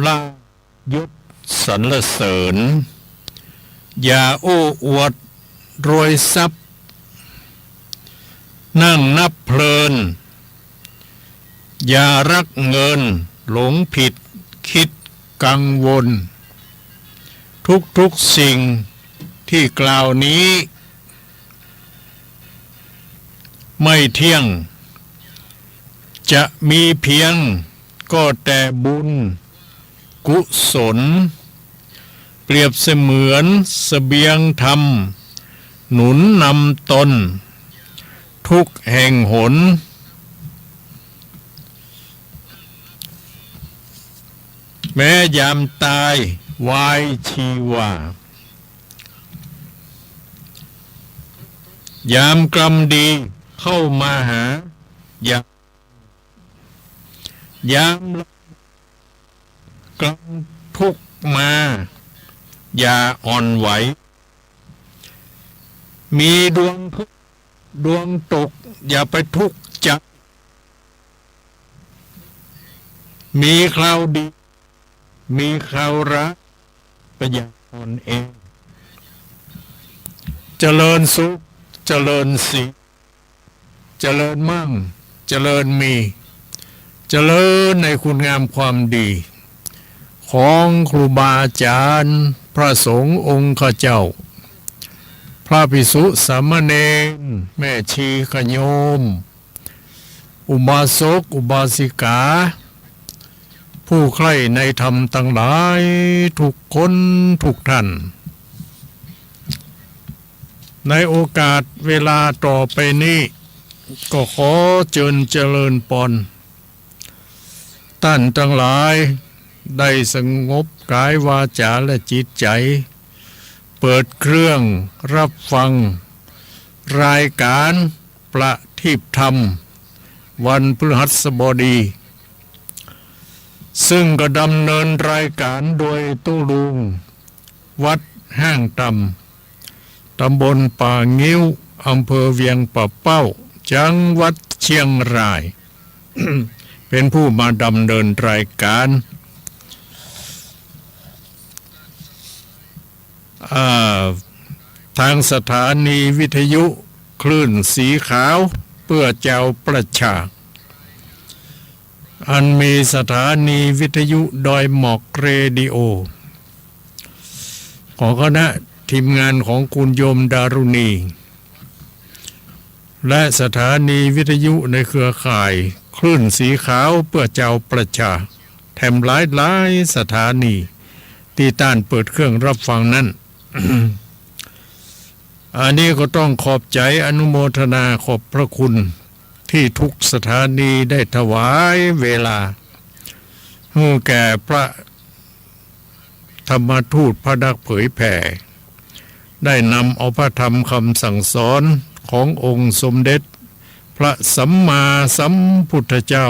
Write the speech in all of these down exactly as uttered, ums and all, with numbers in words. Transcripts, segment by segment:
ลาภยศสรรเสริญ อย่าโอ้อวดรวยทรัพย์ นั่งนับเพลิน อย่ารักเงินหลงผิดคิดกังวล ทุกๆสิ่งที่กล่าวนี้ ไม่เที่ยง จะมีเพียงก็แต่บุญกุศล เปรียบเสมือนเสบียงธรรม หนุนนำตน ทุกแห่งหน แม้ยามตายวายชีวา ยามกรรมดีเข้ามาหา อย่า ยามกรรมทุกข์มา อย่าอ่อนไหว มีดวงขึ้นดวงตก อย่าไปทุกข์ใจ มีคราวดี มีคราวร้าย ก็อย่าอ่อนแอ เจริญสุข เจริญสี เจริญมั่ง เจริญมี เจริญในคุณงามความดี ของครูบาอาจารย์ พระสงฆ์องค์ข้าเจ้า พระภิกษุสามเณร แม่ชีญาติโยม อุบาสกอุบาสิกา ผู้ใคร่ในธรรมตังหลายทุกคนทุกท่าน ในโอกาสเวลาต่อไปนี้ ก็ขอเจิญเจริญปอน ต้านตังหลายได้สงบก๋ายวาจ๋าและจิตใจ๋ เปิดเครื่องฮับฟังรายก๋านประทีปธรรม วันพฤหัสบดี ซึ่งก็ดำเนินรายก๋านโดยตุ๊ลุง วัดห้างต่ำ ตำบลป่างิ้ว อำเภอเวียงป่าเป้า จังหวัดเชียงราย เป็นผู้มาดำเนินรายก๋าน อ่า ตางสถานีวิทยุคลื่นสีขาวเปื้อจาวประชา อันมีสถานีวิทยุดอยหมอกเรดิโอ ของคณะทีมงานของคุณโยมดารุณี และสถานีวิทยุในเครือข่ายคลื่นสีขาวเปื้อจาวประชา แถมหลายๆสถานีตี้ต้านเปิดเครื่องฮับฟังนั้น อันนี้ก็ต้องขอบใจ๋อนุโมทนาขอบพระคุณ ตี้ทุกสถานีได้ถวายเวลา หื้อแก่พระธรรมทูตพระนักเผยแผ่ ได้นำเอาพระธรรมคำสั่งสอนขององค์สมเด็จพระสัมมาสัมพุทธเจ้า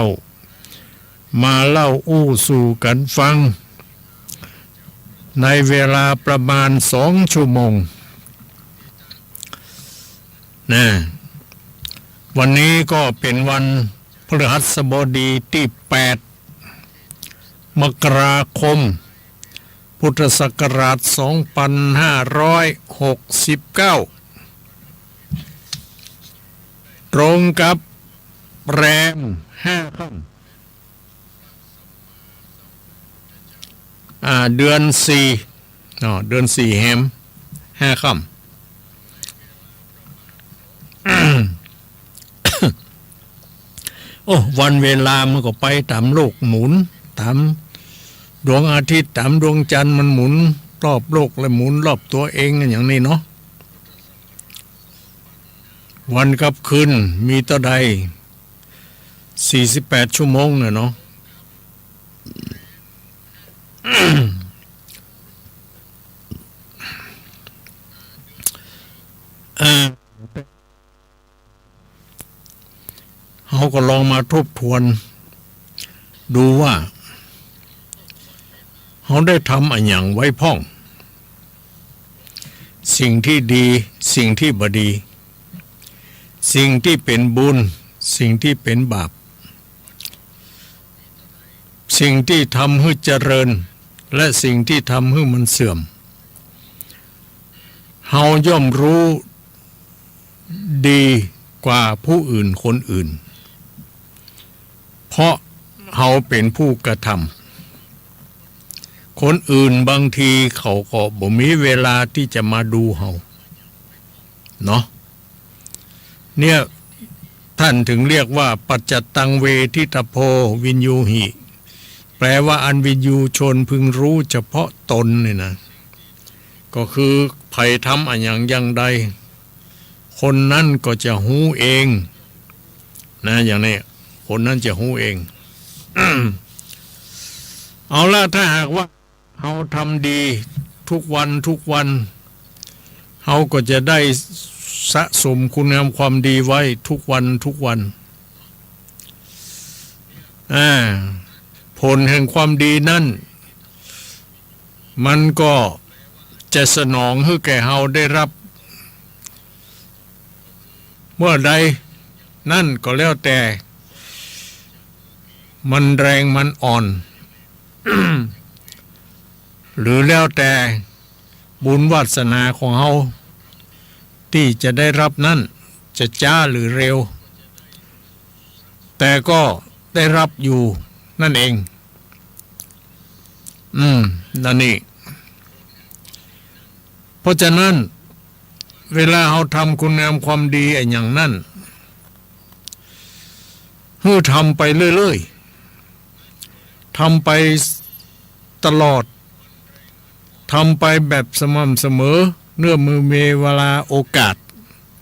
มาเล่าอู้สู่กั๋นฟัง ในเวลาประมาณสองชั่วโมง นะ วันนี้ก็เป๋นวันพฤหัสบดีตี้แปด มกราคม พุทธศักราชสองปันห้าร้อยหกสิบเก้า ตรงกับแรมห้าค่ำ อ่า เดือนสี่ เนาะ เดือนสี่แฮมห้าค่ำ โอ้ วันเวลามันก็ไปต๋ามโลกหมุน ต๋ามดวงอาทิตย์ ต๋ามดวงจันทร์มันหมุนรอบโลกและหมุนรอบตั๋วเองกั๋นอย่างนี้เนาะ วันกับคืนมีเต้าใด สี่สิบแปดชั่วโมงเนี่ยเนาะ เอ่อ เฮาก็ลองมาทบทวนดูว่า เฮาได้ทำอะหยังไว้พ่อง สิ่งตี้ดี สิ่งตี้บ่ดี สิ่งตี้เป๋นบุญ สิ่งตี้เป๋นบาป สิ่งตี้ทำหื้อเจริญ และสิ่งตี้ทำหื้อมันเสื่อม เฮาย่อมฮู้ดีกว่าผู้อื่นคนอื่น เพราะเฮาเป๋นผู้กระทำ คนอื่นบางทีเขาก็บ่มีเวลาตี้จะมาดูเฮา เนาะ เนี่ย ต้านจึงเรียกว่า ปัจจัตตังเวทิตาโพวินยูหิ แปลว่าอันวินยูชนพึงฮู้เฉพาะตนนี่นะ ก็คือใผทำอะหยังอย่างใด คนนั้นก็จะฮู้เอง นะ อย่างนี้ คนนั้นจะฮู้เอง เอาละ ถ้าหากว่า เฮาทำดีทุกวันทุกวัน เฮาก็จะได้สะสมคุณงามความดีไว้ทุกวันทุกวัน อ่า ผลแห่งความดีนั้น มันก็จะสนองหื้อแก่เฮาได้ฮับ เมื่อใดนั้นก็แล้วแต่ มันแรงมันอ่อน หรือแล้วแต่บุญวาสนาของเฮาตี้จะได้ฮับนั้น จะจ๊าหรือเร็ว แต่ก็ได้ฮับอยู่นั่นเอง อืม นั่นนี่ เพราะฉะนั้น เวลาเฮาทำคุณงามความดีอะหยังนั้น หื้อทำไปเรื่อยๆ ทำไปตลอด ทำไปแบบสม่ำเสมอ เมื่อมีเวลาโอกาส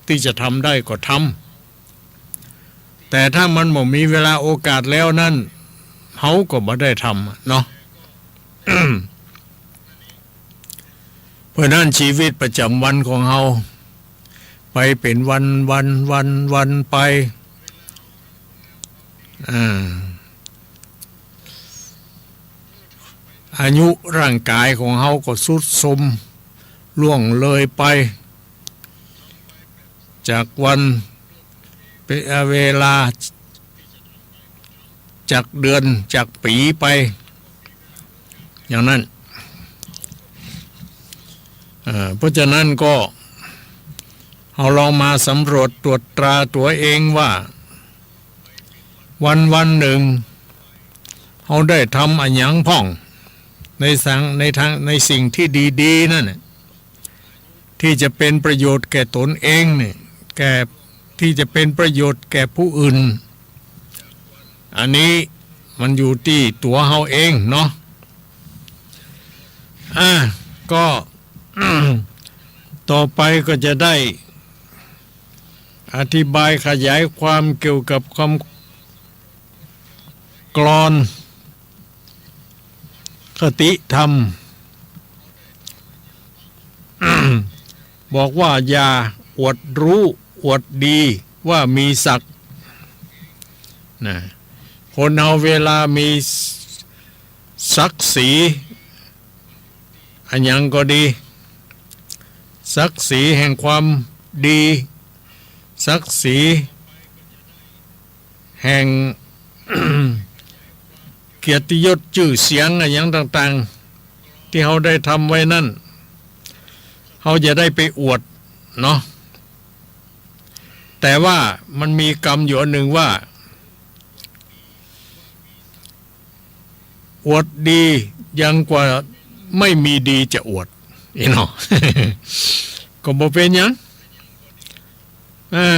ตี้จะทำได้ก็ทำ แต่ถ้ามันบ่มีเวลาโอกาสแล้วนั้น เฮาก็บ่ได้ทำอะเนาะ เพราะนั้นชีวิตประจำวันของเฮา ไปเป๋นวันวันวันวันไป อ่า อายุร่างกายของเฮาก็ทรุดโทรมล่วงเลยไป จากวัน เวลา จากเดือน จากปี๋ไป อย่างนั้น เอ่อ เพราะฉะนั้นก็ เฮาลองมาสำรวจตรวจตราตั๋วเองว่า วันวันหนึ่ง เฮาได้ทำอะหยังพ่อง ในสัง ในทาง ในสิ่งที่ดีๆ นั่นน่ะ ที่จะเป๋นประโยชน์แก่ตนเองนี่ แก่ ที่จะเป๋นประโยชน์แก่ผู้อื่น อันนี้มันอยู่ตี้ตั๋วเฮาเองเนาะ อ่ะ ก็ ต่อไปก็จะได้อธิบายขยายความเกี่ยวกับคำกลอน คติธรรม บอกว่าอย่าอวดรู้อวดดีว่ามีศักดิ์ นะ คนเฮาเวลามีศักดิ์ศรีอะหยังก็ดี ศักดิ์ศรีแห่งความดี ศักดิ์ศรีแห่ง เกียรติยศจื้อเสียงอะหยังต่างๆ ตี้เฮาได้ทำไว้นั้น เฮาจะได้ไปอวดเนาะ แต่ว่ามันมีกำอยู่อันหนึ่งว่า อวดดียังกว่าไม่มีดีจะอวด อีเนาะ ก็บ่เป๋นหยัง อ่า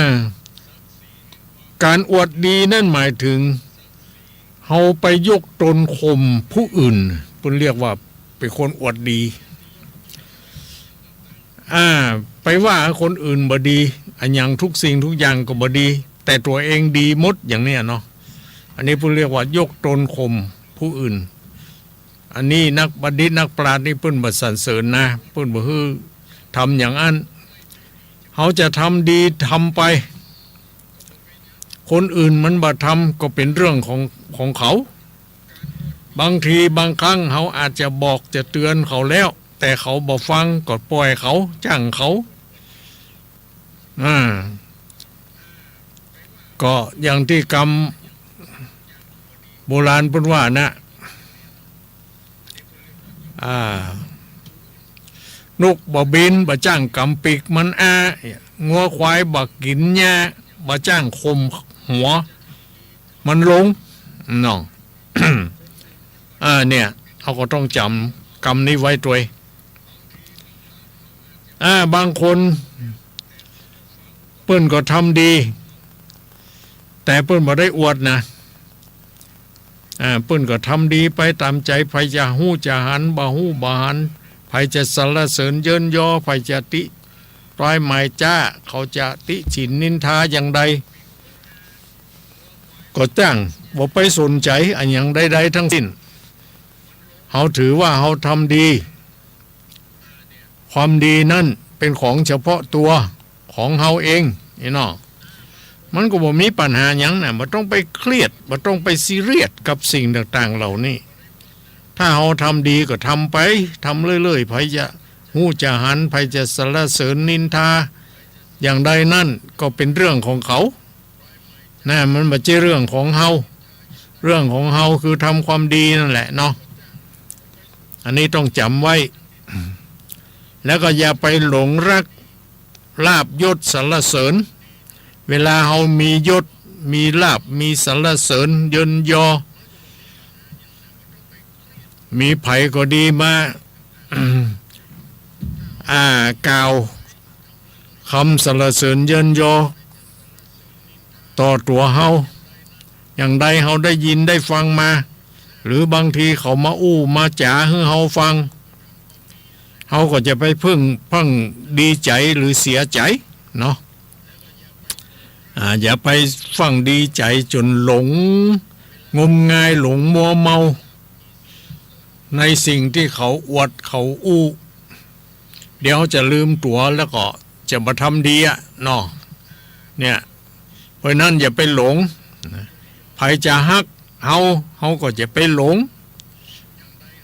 ก๋านอวดดีนั่นหมายถึง เฮาไปยกตนข่มผู้อื่น เปิ้นเรียกว่าเป๋นคนอวดดี อ่า ไปว่าคนอื่นบ่ดี อะหยังทุกสิ่งทุกอย่างก็บ่ดี แต่ตั๋วเองดีหมดอย่างเนี้ยเนาะ อันนี้เปิ้นเรียกว่ายกตนข่มผู้อื่น อันนี้นักบัณฑิตนักปราชญ์นี่เปิ้นบ่สรรเสริญนะ เปิ้นบ่หื้อทำอย่างอั้น เฮาจะทำดีทำไป คนอื่นมันบ่ทำก็เป๋นเรื่องของ ของเขา บางทีบางครั้งเฮาอาจจะบอกจะเตือนเขาแล้ว แต่เขาบ่ฟังก็ปล่อยเขา จ้างเขา อ่า ก็อย่างตี้กำโบราณเปิ้นว่านะ อ่า นกบ่บิน บ่จ้างก๋ำปีกมันอ้า งัวควายบ่กิ๋นหญ้า บ่จ้างข่มหัวมันลง เนาะ อ่า เนี่ย เฮาก็ต้องจ๋ำกำนี้ไว้ตวย อ่า บางคน เปิ้นก็ทำดี แต่เปิ้นบ่ได้อวดนะ อ่า เปิ้นก็ทำดีไปต๋ามใจ๋ ใผจะฮู้จะหัน บ่ฮู้บ่หัน ใผจะสรรเสริญเยินยอ ใผจะติร้ายหมายจ๊า เขาจะติฉินนินทาอย่างใด ก็จ้าง บ่ไปสนใจ๋อะหยังใดๆ ทั้งสิ้น เฮาถือว่าเฮาทำดี ความดีนั้นเป๋นของเฉพาะตั๋วของเฮาเอง นี่เนาะ มันก็บ่มีปัญหาหยังนะ บ่ต้องไปเครียด บ่ต้องไปซีเรียสกับสิ่งต่างๆ เหล่านี้ ถ้าเฮาทำดีก็ทำไป ทำเรื่อยๆ ใผจะฮู้จะหัน ใผจะสรรเสริญนินทา อย่างใดนั้นก็เป๋นเรื่องของเขา นะ มันบ่ใจ้เรื่องของเฮา เรื่องของเฮาคือทำความดีนั่นแหละเนาะ อันนี้ต้องจ๋ำไว้ แล้วก็อย่าไปหลงรักลาภยศสรรเสริญ เวลาเฮามียศ มีลาภ มีสรรเสริญเยินยอ มีใผก็ดีมา อ่า กล่าว กำสรรเสริญเยินยอ ต่อตั๋วเฮา อย่างใดเฮาได้ยินได้ฟังมา หรือบางทีเขามาอู้มาจ๋าหื้อเฮาฟัง เฮาก็จะไปเพิ่ง เพิ่งดีใจ๋หรือเสียใจ๋เนาะ อ่า อย่าไปฟั่งดีใจ๋จ๋นหลงงมงาย หลงมัวเมา ในสิ่งตี้เขาอวดเขาอู้ เดี๋ยวจะลืมตั๋วแล้วก็จะบ่ทำดีอะเนาะ เนี่ย เพราะนั้นอย่าไปหลง ใผจะฮักเฮา เฮาก็อย่าไปหลง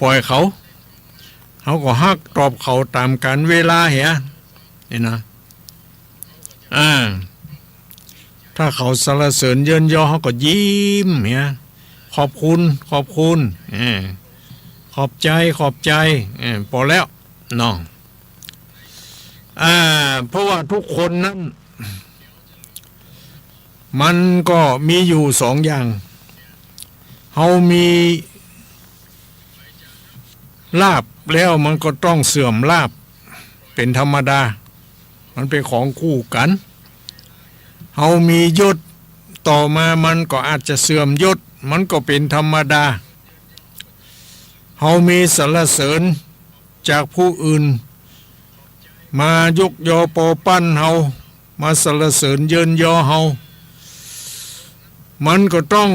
ป่อยเขา เฮาก็ฮักตอบเขาต๋ามกาลเวลาเหีย นี่นะ อ่า ถ้าเขาสรรเสริญเยินยอ เฮาก็ยิ้มเหีย ขอบคุณ ขอบคุณ เออ ขอบใจ๋ ขอบใจ๋ เออ ปอแล้วเนาะ อ่า เพราะว่าทุกคนนั้น มันก็มีอยู่สองอย่าง เฮามีลาภแล้วมันก็ต้องเสื่อมลาภ เป๋นธรรมดา มันเป๋นของคู่กั๋น เฮามียศ ต่อมามันก็อาจจะเสื่อมยศ มันก็เป๋นธรรมดา เฮามีสรรเสริญจากผู้อื่น มายกยอปอปั้นเฮา มาสรรเสริญเยินยอเฮา มันก็ต้อง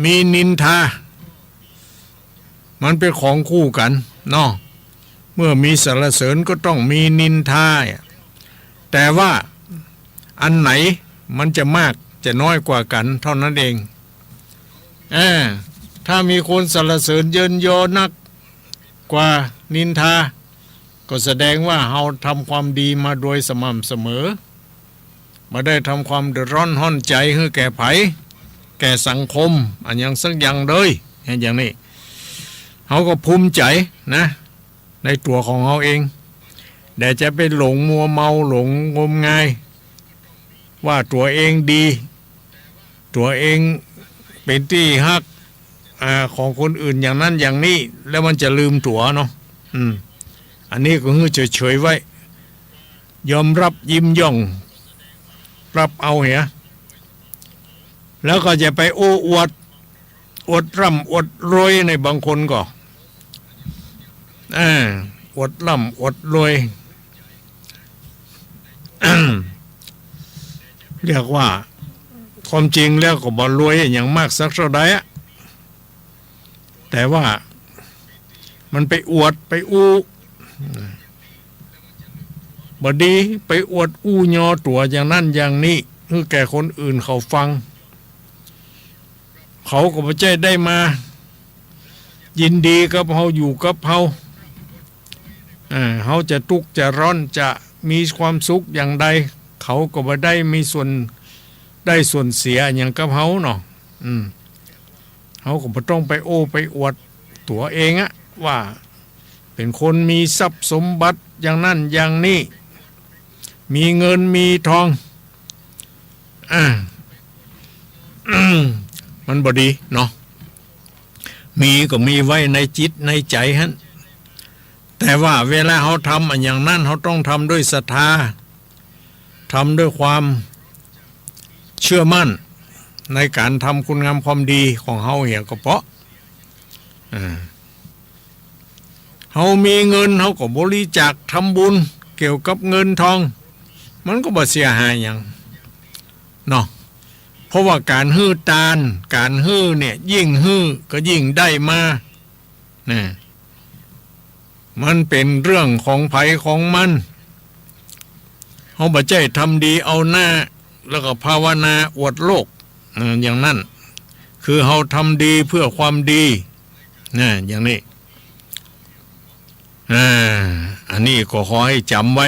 มีนินทา มันเป๋นของคู่กั๋นเนาะ เมื่อมีสรรเสริญก็ต้องมีนินทา แต่ว่าอันไหนมันจะมากจะน้อยกว่ากั๋นเท่านั้นเอง เออ ถ้ามีคนสรรเสริญเยินยอนักกว่านินทา ก็แสดงว่าเฮาทำความดีมาโดยสม่ำเสมอ บ่ได้ทำความเดือดร้อนฮ้อนใจ๋หื้อแก่ใผ แก่สังคม อะหยังสักอย่างเลย เห็นอย่างนี้ เฮาก็ภูมิใจ๋นะ ในตั๋วของเฮาเอง แต่จะไปหลงมัวเมา หลงงมงาย ว่าตั๋วเองดี ตั๋วเองเป๋นตี้ฮัก อ่า ของคนอื่นอย่างนั้นอย่างนี้ แล้วมันจะลืมตั๋วเนาะ อืม อันนี้ก็หื้อเฉยๆ ไว้ ยอมรับยิ้มย่อง รับเอาเหีย แล้วก็อย่าไปโอ้อวด อวดร่ำอวดรวย ในบางคนก็ อ่า อวดร่ำอวดรวย เรียกว่าความจริงแล้วก็บ่รวยอะหยังมากสักเท่าใดอะ แต่ว่ามันไปอวดไปอู้บ่ดี ไปอวดอู้ยอตั๋วอย่างนั้นอย่างนี้ หื้อแก่คนอื่นเขาฟัง เขาก็บ่ใจ้ได้มายินดีกับเฮา อยู่กับเฮา อ่า เฮาจะตุ๊กข์จะร้อน จะมีความสุขอย่างใด เขาก็บ่ได้มีส่วนได้ส่วนเสียหยังกับเฮาเนาะ อืม เฮาก็บ่ต้องไปโอ้ไปอวดตั๋วเองอะ ว่า เป๋นคนมีทรัพย์สมบัติอย่างนั้นอย่างนี้ มีเงินมีทอง อ่า มันบ่ดีเนาะ มีก็มีไว้ในจิตในใจ๋หั้น แต่ว่าเวลาเฮาทำอะหยังนั้น เฮาต้องทำด้วยศรัทธา ทำด้วยความเชื่อมั่นในก๋านทำคุณงามความดีของเฮาเหียก็เปาะ อ่า เฮามีเงิน เฮาก็บริจาคทำบุญเกี่ยวกับเงินทอง มันก็บ่เสียหายหยังเนาะ เพราะว่าก๋านหื้อตาน ก๋านหื้อเนี่ย ยิ่งหื้อก็ยิ่งได้มา นะ มันเป๋นเรื่องของใผของมัน เฮาบ่ใจ้ทำดีเอาหน้า แล้วก็ภาวนาอวดโลก เออ อย่างนั้น คือเฮาทำดีเพื่อความดี นะ อย่างนี้ อ่า อันนี้ก็ขอหื้อจ๋ำไว้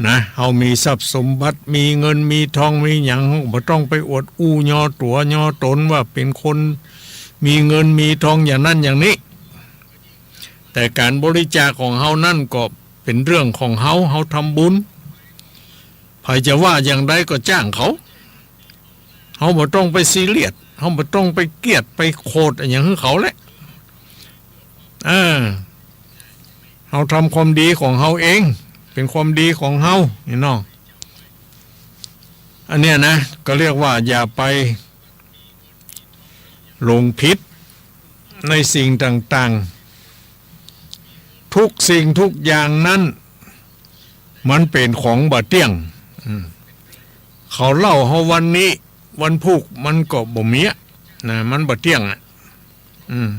นะ เฮามีทรัพย์สมบัติ มีเงิน มีทอง มีหยัง เฮาก็บ่ต้องไปอวดอู้ยอตั๋วยอต๋นว่าเป๋นคนมีเงินมีทองอย่างนั้นอย่างนี้ แต่ก๋านบริจาคของเฮานั้นก็เป๋นเรื่องของเฮา เฮาทำบุญ ใผจะว่าอย่างใดก็จ้างเขา เฮาบ่ต้องไปซีเรียส เฮาบ่ต้องไปเกลียดไปโขดอะหยังหื้อเขาแหละ เออ เฮาทำความดีของเฮาเอง เป๋นความดีของเฮา นี่เนาะ อันเนี้ยนะ ก็เรียกว่าอย่าไปหลงผิดในสิ่งต่างๆ ทุกสิ่งทุกอย่างนั้น มันเป๋นของบ่เตี้ยง อืม เขาเล่าเฮาวันนี้ วันพูกมันก็บ่มีอะ นะ มันบ่เตี้ยงอะ อืม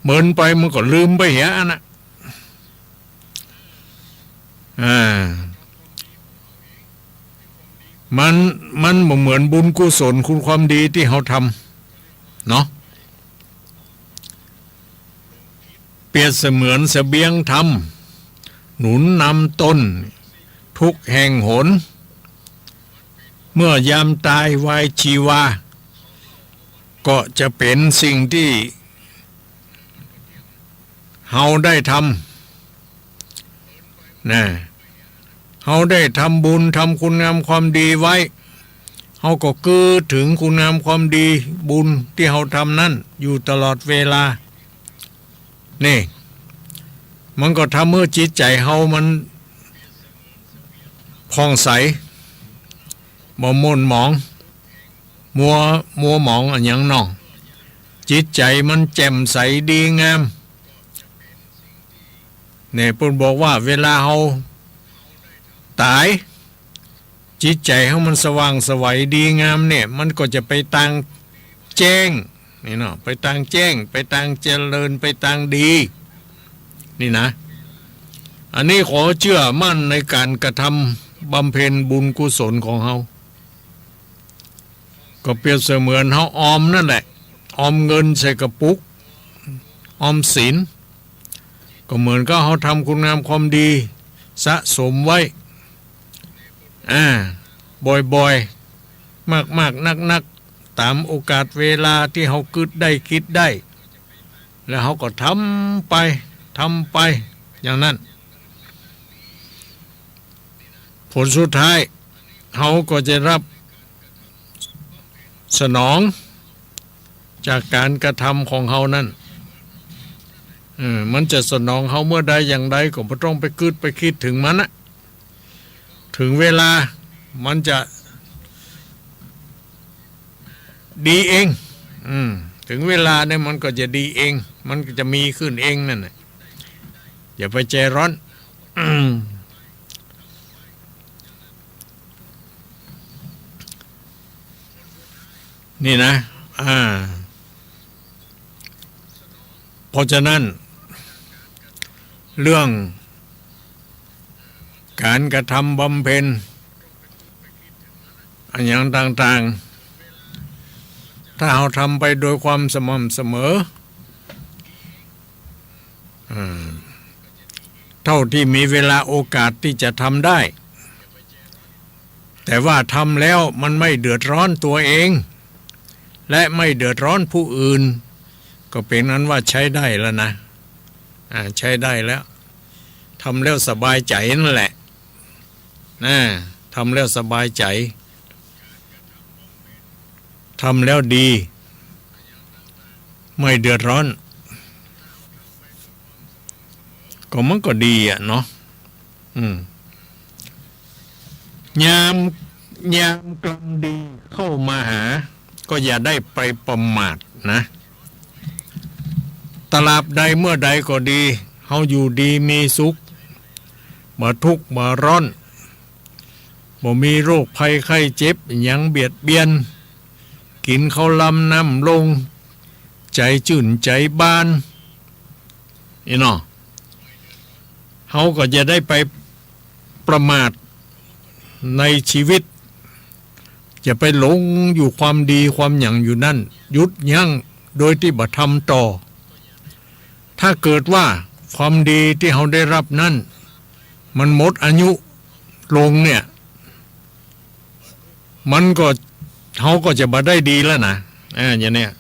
เมินไปมันก็ลืมไปเหียอันน่ะ อ่า มัน มันบ่เหมือนบุญกุศลคุณความดีตี้เฮาทำ เนาะ เปรียบเสมือนเสบียงธรรม หนุนนำตนทุกแห่งหน เมื่อยามตายวายชีวา ก็จะเป๋นสิ่งตี้เฮาได้ทำ นะ เฮาได้ทำบุญทำคุณงามความดีไว้ เฮาก็กึ๊ดเถิงคุณงามความดีบุญตี้เฮาทำนั้นอยู่ตลอดเวลา นี่ มันก็ทำหื้อจิตใจ๋เฮามันผ่องใส บ่หม่นหมอง มัว มัวหมองอะหยังเนาะ จิตใจ๋มันแจ่มใสดีงาม เนี่ย เปิ้นบอกว่าเวลาเฮาต๋าย จิตใจ๋เฮามันสว่างไสวดีงามเนี่ย มันก็จะไปตางแจ้ง นี่เนาะ ไปตางแจ้ง ไปตางเจริญ ไปตางดี นี่นะ อันนี้ขอเจื้อมั่นในก๋านกระทำบำเพ็ญบุญกุศลของเฮา ก็เปรียบเสมือนเฮาออมนั่นแหละ ออมเงินใส่กระปุก ออมสิน ก็เหมือนกับเฮาทำคุณงามความดีสะสมไว้ อ่า บ่อยๆ มากๆ นักๆ ต๋ามโอกาสเวลาตี้เฮากึ๊ดได้กึ๊ดได้ แล้วเฮาก็ทำไป ทำไป อย่างนั้น ผลสุดท้าย เฮาก็จะรับสนองจากก๋านกระทำของเฮานั้น เออ มันจะสนองเฮาเมื่อใดอย่างใดก็บ่ต้องไปกึ๊ดไปกึ๊ดเถิงมันนะ เถิงเวลามันจะดีเอง อืม เถิงเวลาเนี่ยมันก็จะดีเอง มันก็จะมีขึ้นเองนั่นแหละ อย่าไปใจ๋ฮ้อน อืม นี่นะ อ่า เพราะฉะนั้น เรื่องก๋านกระทำบำเพ็ญอะหยังต่างๆ ถ้าเฮาทำไปโดยความสม่ำเสมอ อ่า เท่าตี้มีเวลาโอกาสตี้จะทำได้ แต่ว่าทำแล้วมันไม่เดือดร้อนตัวเอง และไม่เดือดร้อนผู้อื่น ก็เป๋นอันว่าใจ๊ได้แล้วนะ อ่า ใจ๊ได้แล้ว ทำแล้วสบายใจ๋นั่นแหละ นะ ทำแล้วสบายใจ๋ ทำแล้วดี ไม่เดือดร้อน ก็มันก็ดีอะเนาะ อืม ยาม ยามกรรมดีเข้ามาหา ก็อย่าได้ไปประมาทนะ ตราบใดเมื่อใดก็ดี เฮาอยู่ดีมีสุข บ่ทุกข์บ่ร้อน บ่มีโรคภัยไข้เจ็บหยังเบียดเบียน กิ๋นข้าวลำน้ำลง ใจ๋จื้นใจ๋บาน นี่เนาะ เฮาก็อย่าได้ไปประมาทในชีวิต อย่าไปหลงอยู่ความดีความหยังอยู่นั่น หยุดยั้งโดยตี้บ่ทำต่อ ถ้าเกิดว่าความดีตี้เฮาได้ฮับนั้น มันหมดอายุลงเนี่ย มันก็ เฮาก็จะบ่ได้ดีแล้วนะ อ่า อย่างเนี้ย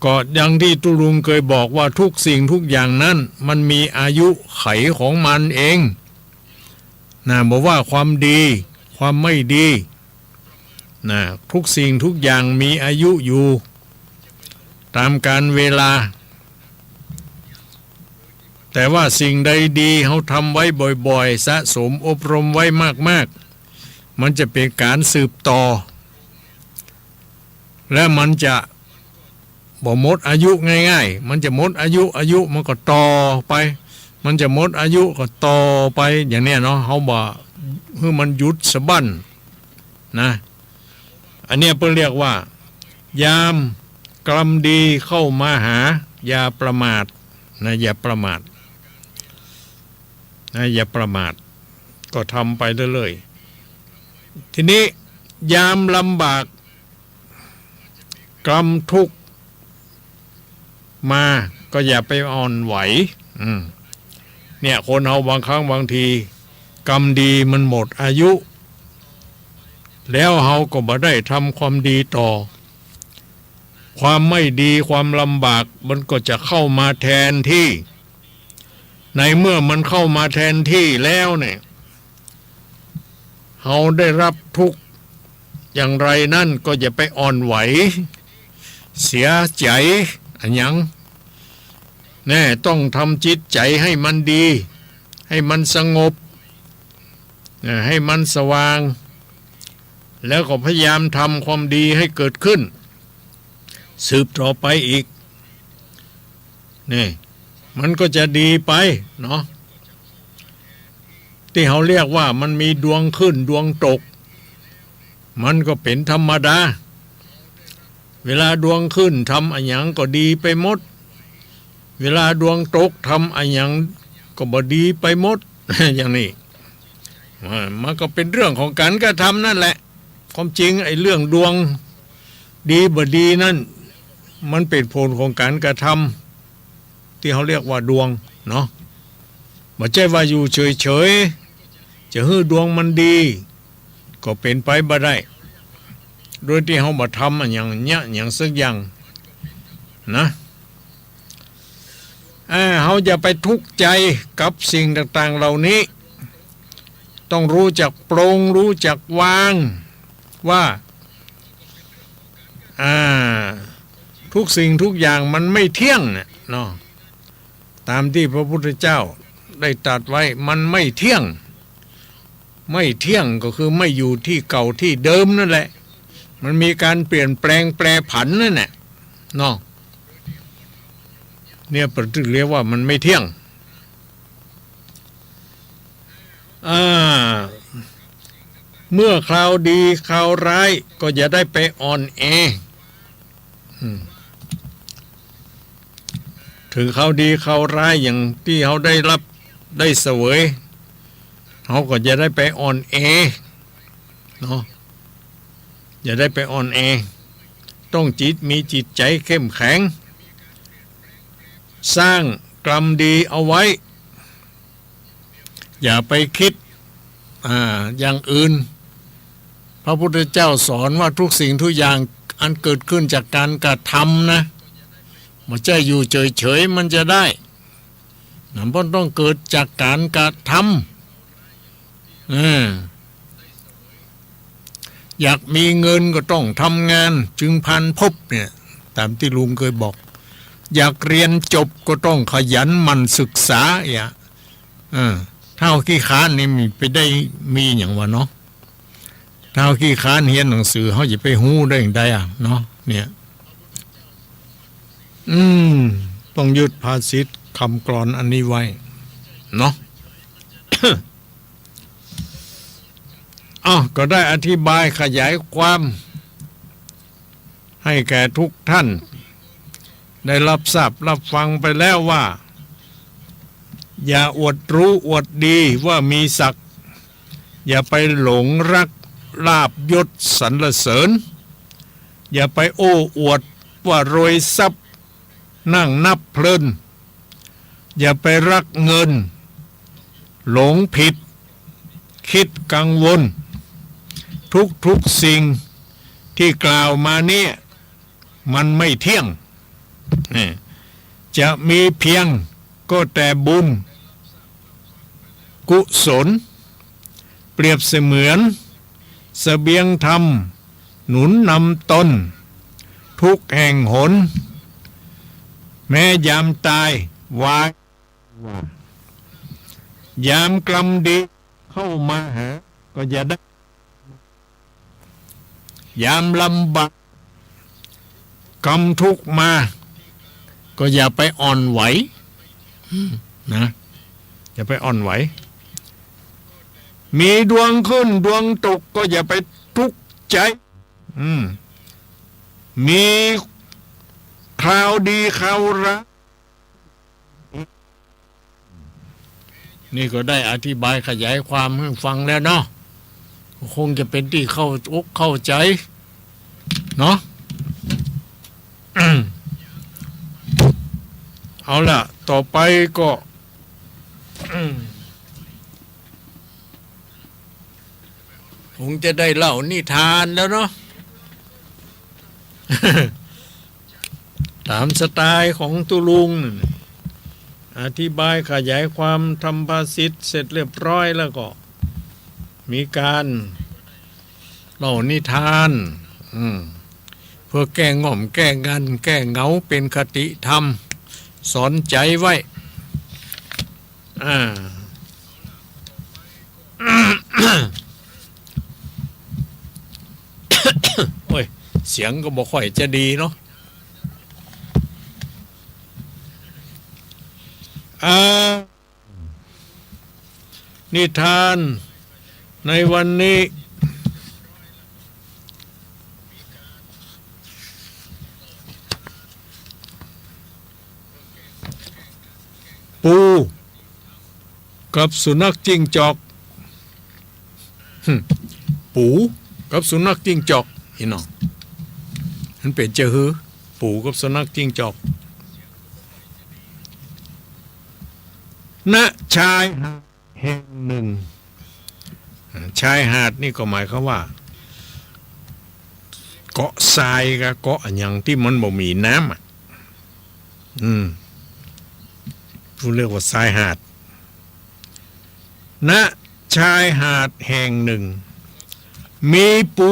ก็ดังตี้ตุ๊ลุงเกยบอกว่าทุกสิ่งทุกอย่างนั้น มันมีอายุไขของมันเอง นะ บ่ว่าความดี ความไม่ดี นะ ทุกสิ่งทุกอย่างมีอายุอยู่ ต๋ามกาลเวลา แต่ว่าสิ่งใดดี เฮาทำไว้บ่อยๆ สะสมอบรมไว้มากๆ มันจะเป๋นก๋านสืบต่อ และมันจะบ่หมดอายุง่ายๆ มันจะหมดอายุ อายุมันก็ต่อไป มันจะหมดอายุก็ต่อไป อย่างเนี้ยเนาะ เฮาบ่หื้อมันหยุดสะบั้นนะ อันเนี้ยเปิ้นเรียกว่า ยามกรรมดีเข้ามาหา อย่าประมาทนะ อย่าประมาทนะ อย่าประมาท ก็ทำไปเรื่อยๆ ทีนี้ยามลำบาก กรรมทุกข์มา ก็อย่าไปอ่อนไหว อืม เนี่ย คนเฮาบางครั้งบางที กรรมดีมันหมดอายุ แล้วเฮาก็บ่ได้ทำความดีต่อ ความไม่ดี ความลำบาก มันก็จะเข้ามาแทนที่ ในเมื่อมันเข้ามาแทนที่แล้วเนี่ย เฮาได้ฮับทุกข์อย่างไรนั้นก็อย่าไปอ่อนไหว เสียใจ๋อะหยัง แน่ ต้องทำจิตใจ๋ให้มันดี ให้มันสงบ นะ ให้มันสว่าง แล้วก็พยายามทำความดีให้เกิดขึ้น สืบต่อไปอีก นี่ มันก็จะดีไปเนาะ ตี้เฮาเรียกว่ามันมีดวงขึ้นดวงตก มันก็เป๋นธรรมดา เวลาดวงขึ้นทำอะหยังก็ดีไปหมด เวลาดวงตกทำอะหยังก็บ่ดีไปหมด อย่างนี้ อ่า มันก็เป๋นเรื่องของก๋านกระทำนั่นแหละ ความจริงไอ้เรื่องดวงดีบ่ดีนั่น มันเป๋นผลของก๋านกระทำ ตี้เฮาเรียกว่าดวงเนาะ บ่ใจ้ว่าอยู่เฉยๆ จะหื้อดวงมันดี ก็เป๋นไปบ่ได้ โดยตี้เฮาบ่ทำอะหยังเยียะหยังสักอย่างนะ อ่า เฮาอย่าไปทุกข์ใจ๋กับสิ่งต่างๆ เหล่านี้ ต้องฮู้จักปลง ฮู้จักวาง ว่า อ่า ทุกสิ่งทุกอย่างมันไม่เที่ยงเนี่ยเนาะ ต๋ามตี้พระพุทธเจ้าได้ตรัสไว้ มันไม่เที่ยง ไม่เที่ยงก็คือไม่อยู่ตี้เก่าตี้เดิมนั่นแหละ มันมีก๋านเปลี่ยนแปลงแปรผันนั่นแหละเนาะ เนี่ยเปิ้นจึงเรียกว่ามันไม่เที่ยง อ่า เมื่อคราวดีคราวร้ายก็อย่าได้ไปอ่อนแอ อืม ถึงคราวดีคราวร้ายอย่างตี้เฮาได้ฮับได้เสวย เฮาก็อย่าได้ไปอ่อนแอเนาะ อย่าได้ไปอ่อนแอ ต้องจิต มีจิตใจ๋เข้มแข็ง สร้างกรรมดีเอาไว้ อย่าไปกึ๊ด อ่า อย่างอื่น พระพุทธเจ้าสอนว่าทุกสิ่งทุกอย่างอันเกิดขึ้นจากก๋านกระทำนะ บ่ใจ้อยู่เฉยๆ มันจะได้นะ มันต้องเกิดจากก๋านกระทำ เออ อยากมีเงินก็ต้องทำงาน จึงพลันพบเนี่ย ต๋ามตี้ลุงเกยบอก อยากเฮียนจบก็ต้องขยันหมั่นศึกษา เอียะ เออ ถ้าเฮาขี้คร้านนี่มี ไปได้มีหยังวะเนาะ ถ้าเฮาขี้คร้านเฮียนหนังสือ เฮาจะไปฮู้ได้อย่างใดอะเนาะ เนี่ย อืม ต้องยึดภาษิตคำกลอนอันนี้ไว้เนาะ อ้าว ก็ได้อธิบายขยายความ ให้แก่ทุกท่านได้รับทราบรับฟังไปแล้วว่า อย่าอวดรู้อวดดีว่ามีศักดิ์ อย่าไปหลงรักลาภยศสรรเสริญ อย่าไปโอ้อวดว่ารวยทรัพย์ นั่งนับเพลิน อย่าไปรักเงิน หลงผิด คิดกังวล ทุกๆ สิ่งที่กล่าวมาเนี่ย มันไม่เที่ยง นี่ จะมีเพียงก็แต่บุญกุศล เปรียบเสมือนเสบียงธรรม หนุนนำตน ทุกแห่งหน แม้ยามตายวาย ยามกรรมดีเข้ามาหา ก็อย่าได้ ยามลำบากกรรมทุกข์มา ก็อย่าไปอ่อนไหว อืม นะ อย่าไปอ่อนไหว มีดวงขึ้นดวงตกก็อย่าไปทุกข์ใจ อืม มีคราวดีคราวร้าย นี่ก็ได้อธิบายขยายความหื้อฟังแล้วเนาะ ก็คงจะเป๋นตี้เข้าอกเข้าใจ๋เนาะ เอาล่ะ ต่อไปก็ คงจะได้เล่านิทานแล้วเนาะ ต๋ามสไตล์ของตุ๊ลุงนั่นน่ะ อธิบายขยายความทำภาษิตเสร็จเรียบร้อยแล้วก็ มีก๋านเล่านิทาน อืม เพื่อแก้ง่อมแก้งัน แก้เหงา เป๋นคติธรรม สอนใจ๋ไว้ อ่า โอ้ย เสียงก็บ่ค่อยจะดีเนาะ อ่า นิทานในวันนี้ ปูกับสุนัขจิ้งจอก หึ ปูกับสุนัขจิ้งจอก พี่น้อง มันเป๋นจะหื้อ ปูกับสุนัขจิ้งจอก ณ ชายหาดแห่งหนึ่ง อ่า ชายหาดนี่ก็หมายความว่า เกาะทรายกับเกาะอะหยังตี้มันบ่มีน้ำอะ อืม เปิ้นเรียกว่าชายหาด ณ ชายหาดแห่งหนึ่ง มีปู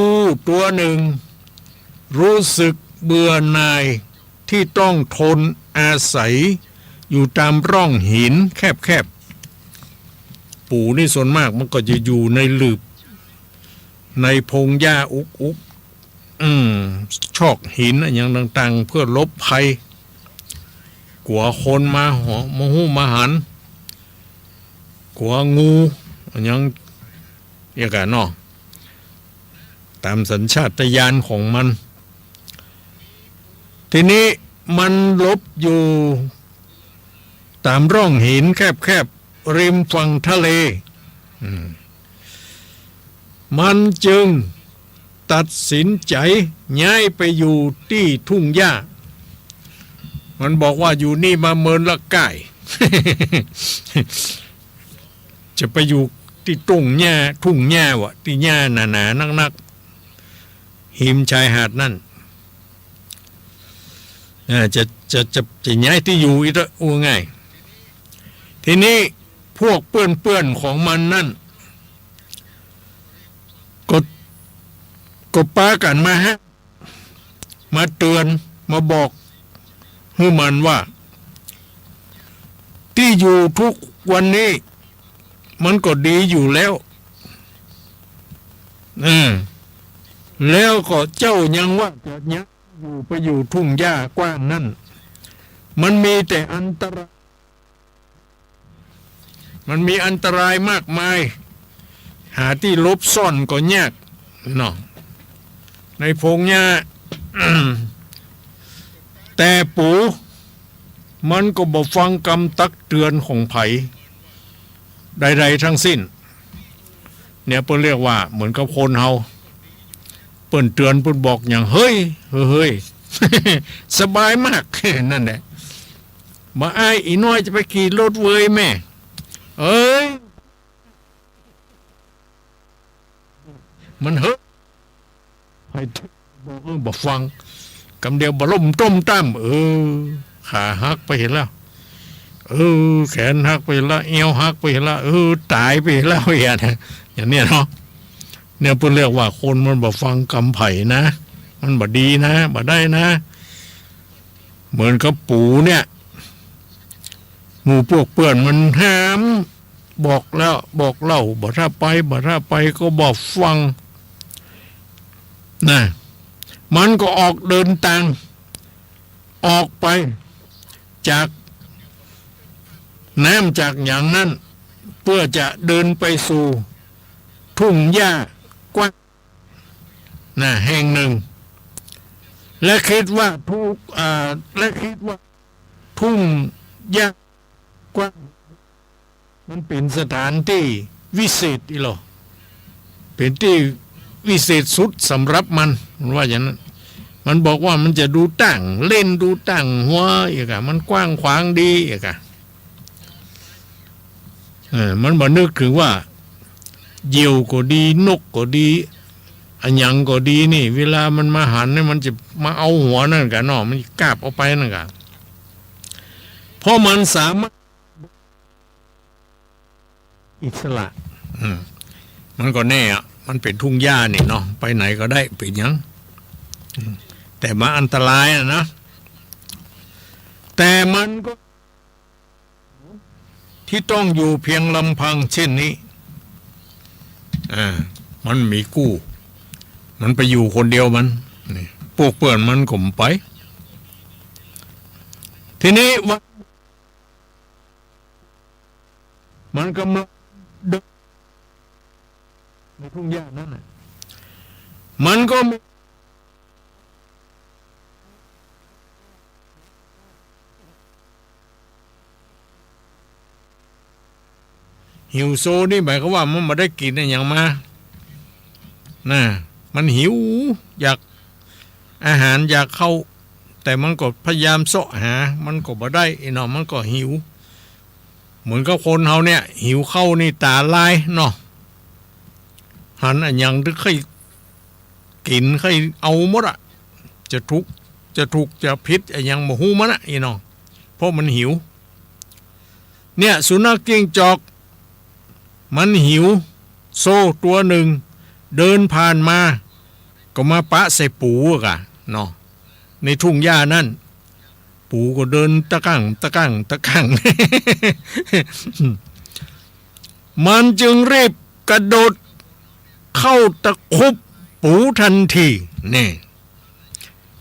ตัวหนึ่ง รู้สึกเบื่อหน่ายที่ต้องทนอาศัยอยู่ตามร่องหินแคบๆ ปูนี่ส่วนมากมันก็จะอยู่ในหลืบ ในพงหญ้าอุกๆ อืม ซอกหินอะหยังต่างๆ เพื่อหลบภัย กั๋วคนมาหอ มาฮู้มาหัน กั๋วงูอะหยัง อย่างกั๋นเนาะ ต๋ามสัญชาตญาณของมัน ทีนี้มันหลบอยู่ต๋ามร่องหินแคบๆ ริมฝั่งทะเล อืม มันจึงตัดสินใจ๋ย้ายไปอยู่ตี้ทุ่งหญ้า มันบอกว่าอยู่นี่มาเมินละก้าย จะไปอยู่ตี้ทุ่งหญ้า ทุ่งหญ้าวะ ตี้หญ้าหนาๆ นักๆ ฮิมชายหาดนั่น อ่า จะ จะ จะ จะย้ายตี้อยู่อี้เต๊อะ อู้ง่าย ทีนี้พวกเปื้อนๆ ของมันนั้น ก็ ก็ปากั๋นมาฮะ มาเตือน มาบอกหื้อมันว่า ตี้อยู่ทุกวันนี้ มันก็ดีอยู่แล้ว เออ แล้วก็เจ้ายังว่าจะย้ายอยู่ไปอยู่ทุ่งหญ้ากว้างนั้น มันมีแต่อันตราย มันมีอันตรายมากมาย หาตี้หลบซ่อนก็ยากเนาะ ในพงหญ้า แต่ปู๋มันก็บ่ฟังกำตักเตือนของใผใดๆ ทั้งสิ้น เนี่ยเปิ้นเรียกว่าเหมือนกับคนเฮา เปิ้นเตือนเปิ้นบอกหยัง เฮ้ย เฮ้ย เฮ้ย สบายมาก นั่นแหละ บ่อาย อี่น้อยจะไปขี่รถเวยแม่ เอ้ย มันเฮ้ย ใผบอก เออ บ่ฟัง กำเดียวบ่ล้มต้มต้าม เออ ขาหักไปหั้นแล้ว เออ แขนหักไปหั้นละ เอวหักไปหั้นละ เออ ต๋ายไปหั้นแล้ว อย่างเนี้ย อย่างเนี้ยเนาะ เนี่ยเปิ้นเรียกว่าคนมันบ่ฟังกำใผนะ มันบ่ดีนะ บ่ได้นะ เหมือนกับปู๋เนี่ย หมู่พวกเปื้อนมันห้าม บอกแล้วบอกเล่า บ่ถ้าไป บ่ถ้าไปก็บ่ฟัง นะ มันก็ออกเดินตาง ออกไปจากน้ำจากหยังนั้น เพื่อจะเดินไปสู่ทุ่งหญ้ากว้าง นะ แห่งหนึ่ง และคิดว่าทุก อ่า และคิดว่าทุ่งหญ้ากว้าง มันเป๋นสถานตี้วิเศษอี้หรอ เป๋นตี้วิเศษสุดสำหรับมัน มันว่าอย่างนั้น มันบอกว่ามันจะดูต้างเล่น ดูต้างหัว อี้ก่ะ มันกว้างขวางดี อี้ก่ะ เออ มันบ่นึกเถิงว่า เหยี่ยวก็ดี นกก็ดี อะหยังก็ดีนี่ เวลามันมาหันนี่ มันจะมาเอาหัวนั่นก่ะเนาะ มันจะกาบเอาไปนั่นก่ะ เพราะมันสามารถ อิสระ อืม มันก็แน่อะ มันเป๋นทุ่งหญ้านี่เนาะ ไปไหนก็ได้ เป๋นหยัง อืม แต่มันอันตรายอะนะ แต่มันก็ ที่ต้องอยู่เพียงลำพังเช่นนี้ อ่า มันมีกู้ มันไปอยู่คนเดียวมัน นี่ พวกเปื้อนมันก็บ่ไป ทีนี้ว่า มันกำลังเดินในทุ่งหญ้านั้นน่ะ มันก็มี หิวโซนี่หมายความว่ามันบ่ได้กิ๋นอะหยังมา นะ มันหิว อยากอาหาร อยากข้าว แต่มันก็พยายามเซาะหา มันก็บ่ได้ อี้เนาะ มันก็หิว เหมือนกับคนเฮาเนี่ย หิวข้าวนี่ต๋าลายเนาะ หันอะหยังตี้ใค่กิ๋นใค่เอาหมดอะ จะถูก จะถูก จะผิด อะหยังบ่ฮู้มันอะ อี้เนาะ เพราะมันหิว เนี่ย สุนัขจิ้งจอก มันหิว โซ่ตั๋วนึ่ง เดินผ่านมา ก็มาปะใส่ปู๋อะก่ะ เนาะ ในทุ่งหญ้านั้น ปู๋ก็เดินตะกั้ง ตะกั้ง ตะกั้ง มันจึงรีบกระโดดเข้าตะคุบปู๋ทันที นี่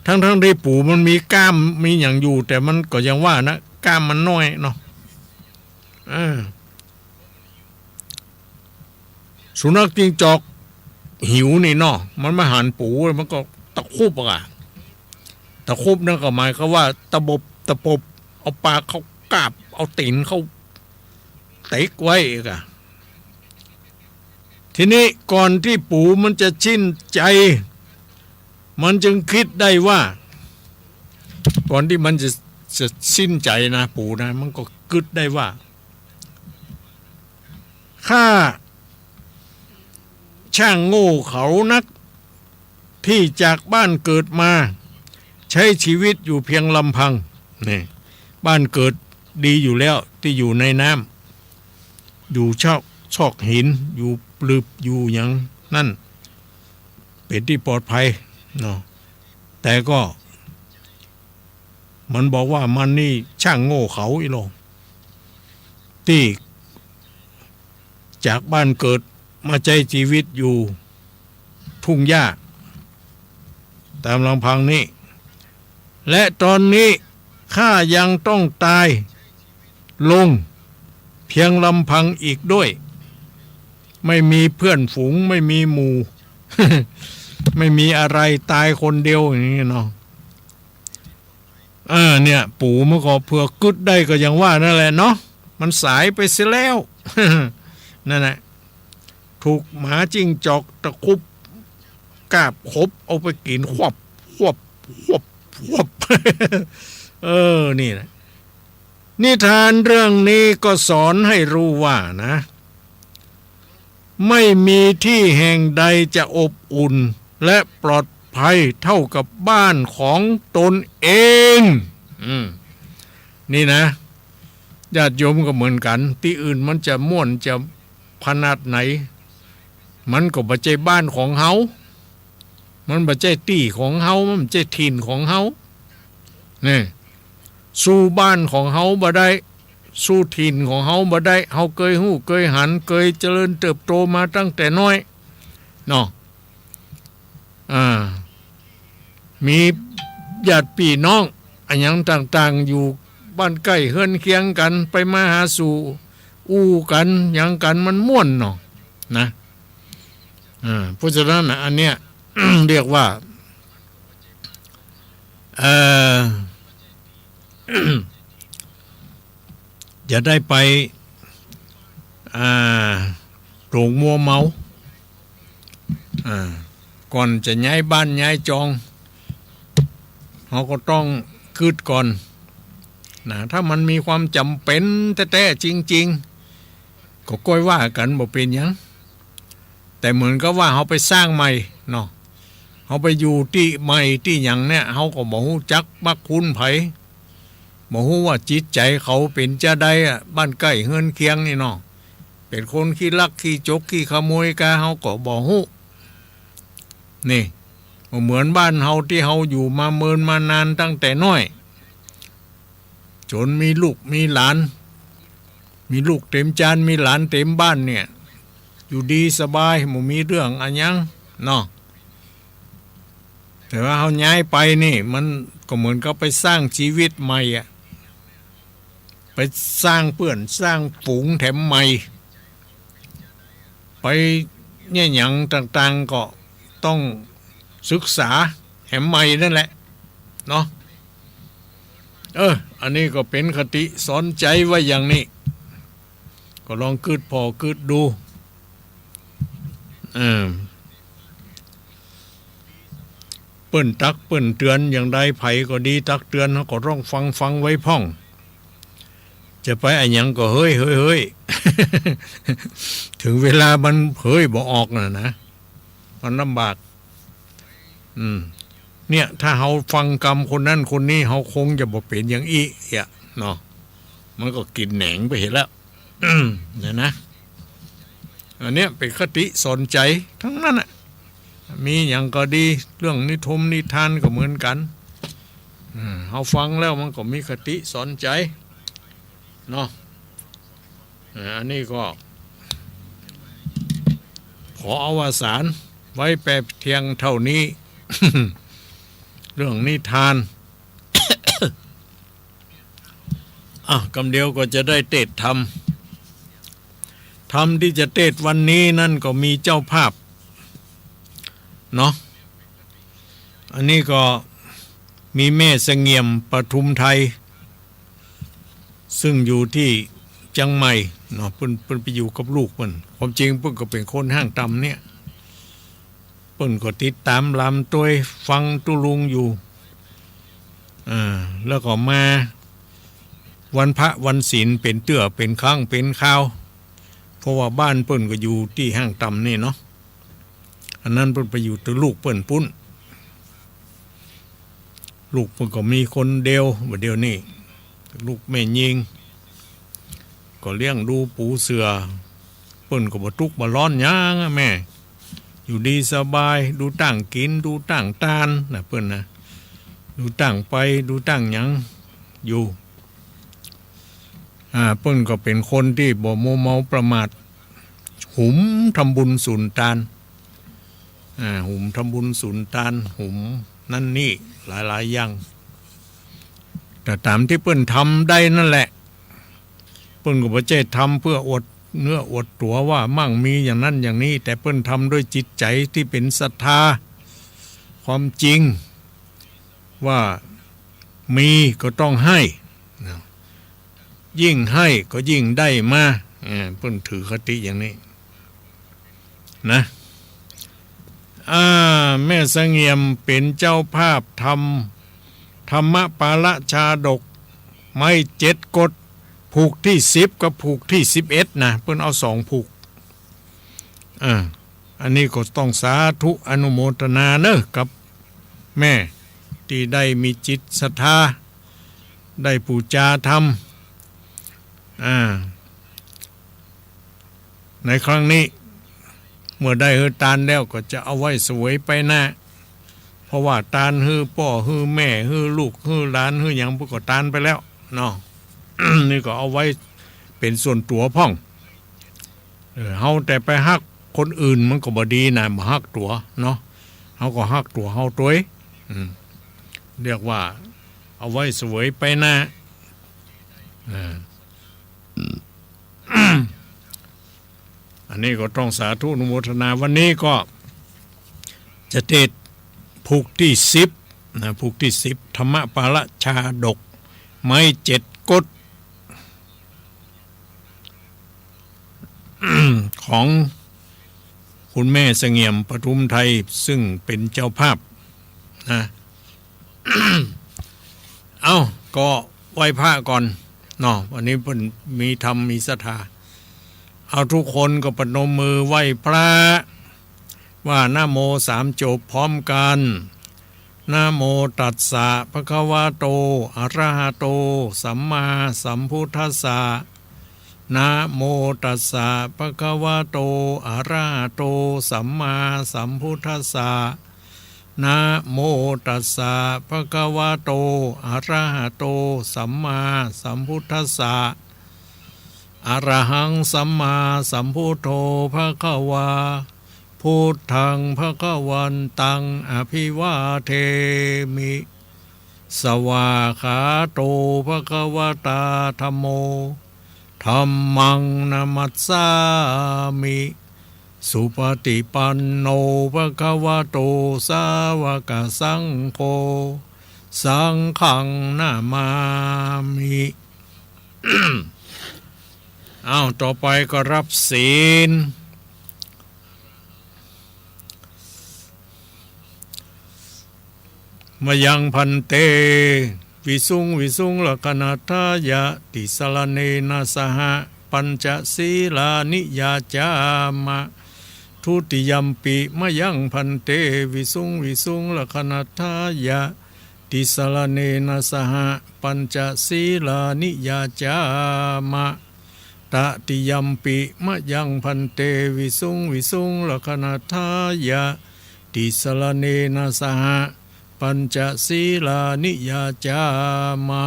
ทั้งๆ ตี้ปู๋มันมีก้าม มีหยังอยู่ แต่มันก็ยังว่านะ ก้ามมันน้อยเนาะ เออ สุนัขจิ้งจอกหิวนี่เนาะ มันมาหันปู๋ มันก็ตะคุบอะก่ะ ตะคุบนั่นก็หมายความว่าตะบบ ตะปบ เอาปากเข้ากาบ เอาตี๋นเข้าติ๊กไว้อะก่ะ ทีนี้ก่อนตี้ปู๋มันจะสิ้นใจ๋ มันจึงกึ๊ดได้ว่า ก่อนตี้มันจะ จะสิ้นใจ๋นะ ปู๋นะ มันก็กึ๊ดได้ว่า ข้าช่างโง่เขลานัก ที่จากบ้านเกิดมา ใช้ชีวิตอยู่เพียงลำพัง นี่ บ้านเกิดดีอยู่แล้ว ตี้อยู่ในน้ำ อยู่ซอก ซอกหิน อยู่ปลึบ อยู่หยังนั้น เป๋นตี้ปลอดภัยเนาะ แต่ก็ มันบอกว่ามันนี่ช่างโง่เขลาอี้ลอ ตี้จากบ้านเกิดมาใจ๊จีวิตอยู่ทุ่งหญ้า ต๋ามลำพังนี้ และต๋อนนี้ข้ายังต้องต๋ายลงเพียงลำพังอีกด้วย ไม่มีเพื่อนฝูง ไม่มีหมู่ ไม่มีอะไร ต๋ายคนเดียวอย่างนี้เนาะ เออ เนี่ย ปู่มันก็เผื่อกึ๊ดได้ก็อย่างว่านั่นแหละเนาะ มันสายไปเสียแล้ว นั่นแหละ ถูกหมาจิ้งจอกตะครุบ กาบขบเอาไปกิ๋น ขวับ ขวับ ขวับ ขวับ เออ นี่แหละ นิทานเรื่องนี้ก็สอนให้รู้ว่านะ ไม่มีที่แห่งใดจะอบอุ่นและปลอดภัยเท่ากับบ้านของตนเอง อืม นี่นะ ญาติโยมก็เหมือนกั๋น ตี้อื่นมันจะม่วนจะขนาดไหน มันก็บ่ใจ้บ้านของเฮา มันบ่ใจ้ตี้ของเฮา มันบ่ใจ้ถิ่นของเฮา นี่ สู้บ้านของเฮาบ่ได้ สู้ถิ่นของเฮาบ่ได้ เฮาเกยฮู้เกยหัน เกยเจริญเติบโตมาตั้งแต่น้อย เนาะ อ่า มีญาติปี้น้องอะหยังต่างๆ อยู่บ้านใก้เฮือนเคียงกั๋น ไปมาหาสู่อู้กั๋นหยังกั๋น มันม่วนเนาะ นะ อ่า เพราะฉะนั้นน่ะ อันเนี้ย เรียกว่า เอ่อ อย่าได้ไป อ่า หลงมัวเมา อ่า ก่อนจะย้ายบ้านย้ายจอง เฮาก็ต้องกึ๊ดก่อน นะ ถ้ามันมีความจ๋ำเป๋นแต๊ๆ จริงๆ ก็ก้อยว่ากั๋น บ่เป๋นหยัง แต่เหมือนกับว่าเฮาไปสร้างใหม่เนาะ เฮาไปอยู่ตี้ใหม่ตี้หยังเนี่ย เฮาก็บ่ฮู้จักมักคุ้นใผ บ่ฮู้ว่าจิตใจ๋เขาเป๋นจาใดอะ บ้านใก้เฮือนเคียงนี่เนาะ เป๋นคนขี้ลักขี้จกขี้ขโมยกา เฮาก็บ่ฮู้ นี่ บ่เหมือนบ้านเฮาตี้เฮาอยู่มาเมินมานานตั้งแต่น้อย จ๋นมีลูกมีหลาน มีลูกเต๋มจาน มีหลานเต๋มบ้านเนี่ย อยู่ดีสบาย บ่มีเรื่องอะหยังเนาะ แต่ว่าเฮาย้ายไปนี่ มันก็เหมือนกับไปสร้างจีวิตใหม่อะ ไปสร้างเปื้อนสร้างฝูงแถมใหม่ ไปเนี่ยหยังต่างๆ ก็ต้องศึกษาแถมใหม่นั่นแหละ เนาะ เออ อันนี้ก็เป๋นคติสอนใจ๋ไว้อย่างนี้ ก็ลองกึ๊ดผ่อกึ๊ดดู เออ เปิ้นตักเปิ้นเตือนอย่างใด ใผก็ดีตักเตือน เฮาก็ต้องฟัง ฟังไว้พ่อง จะไปอะหยังก็เฮ้ย เฮ้ย เฮ้ย ถึงเวลามันเฮ้ยบ่ออกน่ะนะ มันลำบาก อืม เนี่ย ถ้าเฮาฟังกำคนนั้นคนนี้ เฮาคงจะบ่เป๋นอย่างอี้อะเนาะ มันก็กิ๋นแหนงไปเหียแล้ว เนี่ยนะ อันเนี้ยเป๋นคติสอนใจ๋ตังนั้นน่ะ มีหยังก็ดี เรื่องนิทมนิทานก็เหมือนกั๋น อืม เฮาฟังแล้วมันก็มีคติสอนใจ๋เนาะ อ่า อันนี้ก็ขออวสานไว้แปเพียงเต้านี้ เรื่องนิทาน อ่ะ กำเดียวก็จะได้เตสน์ธรรม ธรรมตี้จะเตสน์วันนี้นั่นก็มีเจ้าภาพเนาะ อันนี้ก็มีแม่เสงี่ยม ปทุมไทย ซึ่งอยู่ตี้เจียงใหม่เนาะ เปิ้น เปิ้นไปอยู่กับลูกเปิ้น ความจริงเปิ้นก็เป๋นคนฮ่างต่ำเนี่ย เปิ้นก็ติดต๋ามลำตวยฟังตุ๊ลุงอยู่ อ่า แล้วก็มาวันพระวันศีลเป๋นเตื้อเป๋นครั้งเป๋นคราว เพราะว่าบ้านเปิ้นก็อยู่ตี้ฮ่างต่ำนี่เนาะ อันนั้นเปิ้นไปอยู่กับลูกเปิ้นปุ้น ลูกเปิ้นก็มีคนเดียว บ่าเดี่ยวนี้ ลูกแม่ญิง ก็เลี้ยงดูปูเสือ เปิ้นก็บ่ตุ๊กข์บ่ร้อนหยังอะแม่ อยู่ดีสบาย ดูต้างกิ๋น ดูต้างตานนะเปิ้นนะ ดูต้างไป ดูต้างหยังอยู่ อ่า เปิ้นก็เป๋นคนตี้บ่มัวเมาประมาท หุมทำบุญสุนตาน อ่า หุมทำบุญสุนตาน หุมนั่นนี่หลายๆ อย่าง แต่ต๋ามตี้เปิ้นทำได้นั่นแหละ เปิ้นก็บ่ใจ้ทำเปื้ออวดเนื้ออวดตั๋วว่ามั่งมีอย่างนั้นอย่างนี้ แต่เปิ้นทำด้วยจิตใจ๋ตี้เป๋นศรัทธา ความจริงว่ามีก็ต้องให้นะ ยิ่งให้ก็ยิ่งได้มา เออ เปิ้นถือคติอย่างนี้นะ อ่า แม่เสงี่ยมเป๋นเจ้าภาพทำ ธรรมปาละชาดก ไม้เจ็ดกฎ ผูกตี้สิบกับผูกตี้สิบเอ็ดนะ เปิ้นเอาสองผูก อ่า อันนี้ก็ต้องสาธุอนุโมทนาเนอะ กับแม่ตี้ได้มีจิตศรัทธา ได้ปู๋จาธรรม อ่า ในครั้งนี้ เมื่อได้หื้อตานแล้วก็จะเอาไว้เสวยไปหน้า เพราะว่าตานหื้อป้อหื้อแม่หื้อลูกหื้อหลานหื้อหยัง เปิ้นก็ตานไปแล้วเนาะ นี่ก็เอาไว้เป๋นส่วนตั๋วพ่อง เออ เฮาแต่ไปฮักคนอื่นมันก็บ่ดีนะ บ่ฮักตั๋วเนาะ เฮาก็ฮักตั๋วเฮาตวย อืม เรียกว่าเอาไว้เสวยไปหน้า อ่า อันนี้ก็ต้องสาธุอนุโมทนา วันนี้ก็จะเตศน์ผูกตี้สิบนะ ผูกตี้สิบ ธรรมปาละชาดก ไม้เจ็ดกฎ ของคุณแม่เสงี่ยม ปทุมไทย ซึ่งเป๋นเจ้าภาพนะ เอ้า ก็ไหว้พระก่อนเนาะ วันนี้เปิ้นมีธรรมมีศรัทธา เอาทุกคนก็ประนมมือไหว้พระ ว่านะโมสามจบพร้อมกัน นะโมตัสสะภะคะวะโต อะระหะโต สัมมาสัมพุทธัสสะ นะโมตัสสะภะคะวะโต อะระหะโต สัมมาสัมพุทธัสสะ นะโมตัสสะภะคะวะโต อะระหะโต สัมมาสัมพุทธัสสะ อะระหังสัมมาสัมพุทโธภะคะวา พุทธังภะคะวันตัง อะภิวาเทมิ สวาคาโตภะคะวะตาธัมโม ธัมมังนะมัสสามิ สุปะติปันโนภะคะวะโต สาวะกะสังโฆ สังฆังนะมามิ อ้าว ต่อไปก็รับศีล มะยังภันเต วิสุงวิสุงรักขะณัตถายะ ติสะระเณนะสะหะ ปัญจะสีลานิยาจามะ ทุติยัมปิ มะยังภันเต วิสุงวิสุงรักขะณัตถายะ ติสะระเณนะสะหะ ปัญจะสีลานิยาจามะ ตติยัมปิ มะยังภันเต วิสุงวิสุงรักขะณัตถายะ ติสะระเณนะสะหะ ปัญจะสีลานิยาจามะ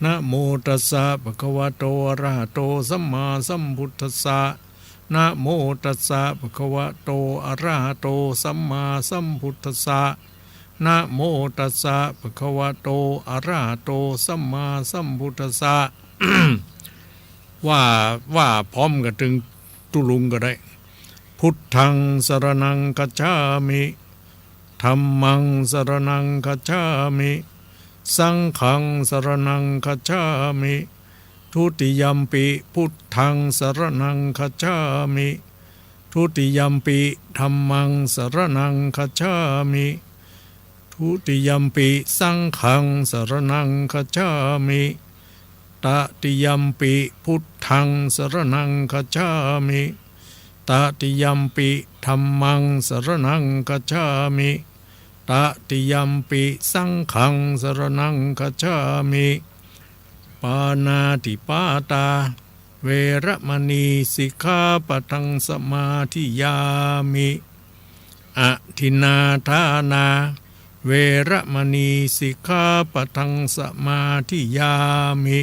นะโมตัสสะภะคะวะโต อะระหะโต สัมมาสัมพุทธัสสะ นะโมตัสสะภะคะวะโต อะระหะโต สัมมาสัมพุทธัสสะ นะโมตัสสะภะคะวะโต อะระหะโต สัมมาสัมพุทธัสสะ ว่า ว่าพร้อมกั๋นตึงตุ๊ลุงก็ได้ พุทธังสะระณังคัจฉามิ ธัมมังสะระณังคัจฉามิ สังฆังสะระณังคัจฉามิ ทุติยัมปิ พุทธังสะระณังคัจฉามิ ทุติยัมปิ ธัมมังสะระณังคัจฉามิ ทุติยัมปิ สังฆังสะระณังคัจฉามิ ตติยัมปิ พุทธังสะระณังคัจฉามิ ตติยัมปิ ธัมมังสะระณังคัจฉามิ ตติยมปิสังฆังสรณังคัจฉามิ ปาณาติปาตา เวระมณี สิกขาปะทังสมาธิยามิ อทินนาทานา เวระมณี สิกขาปะทังสมาธิยามิ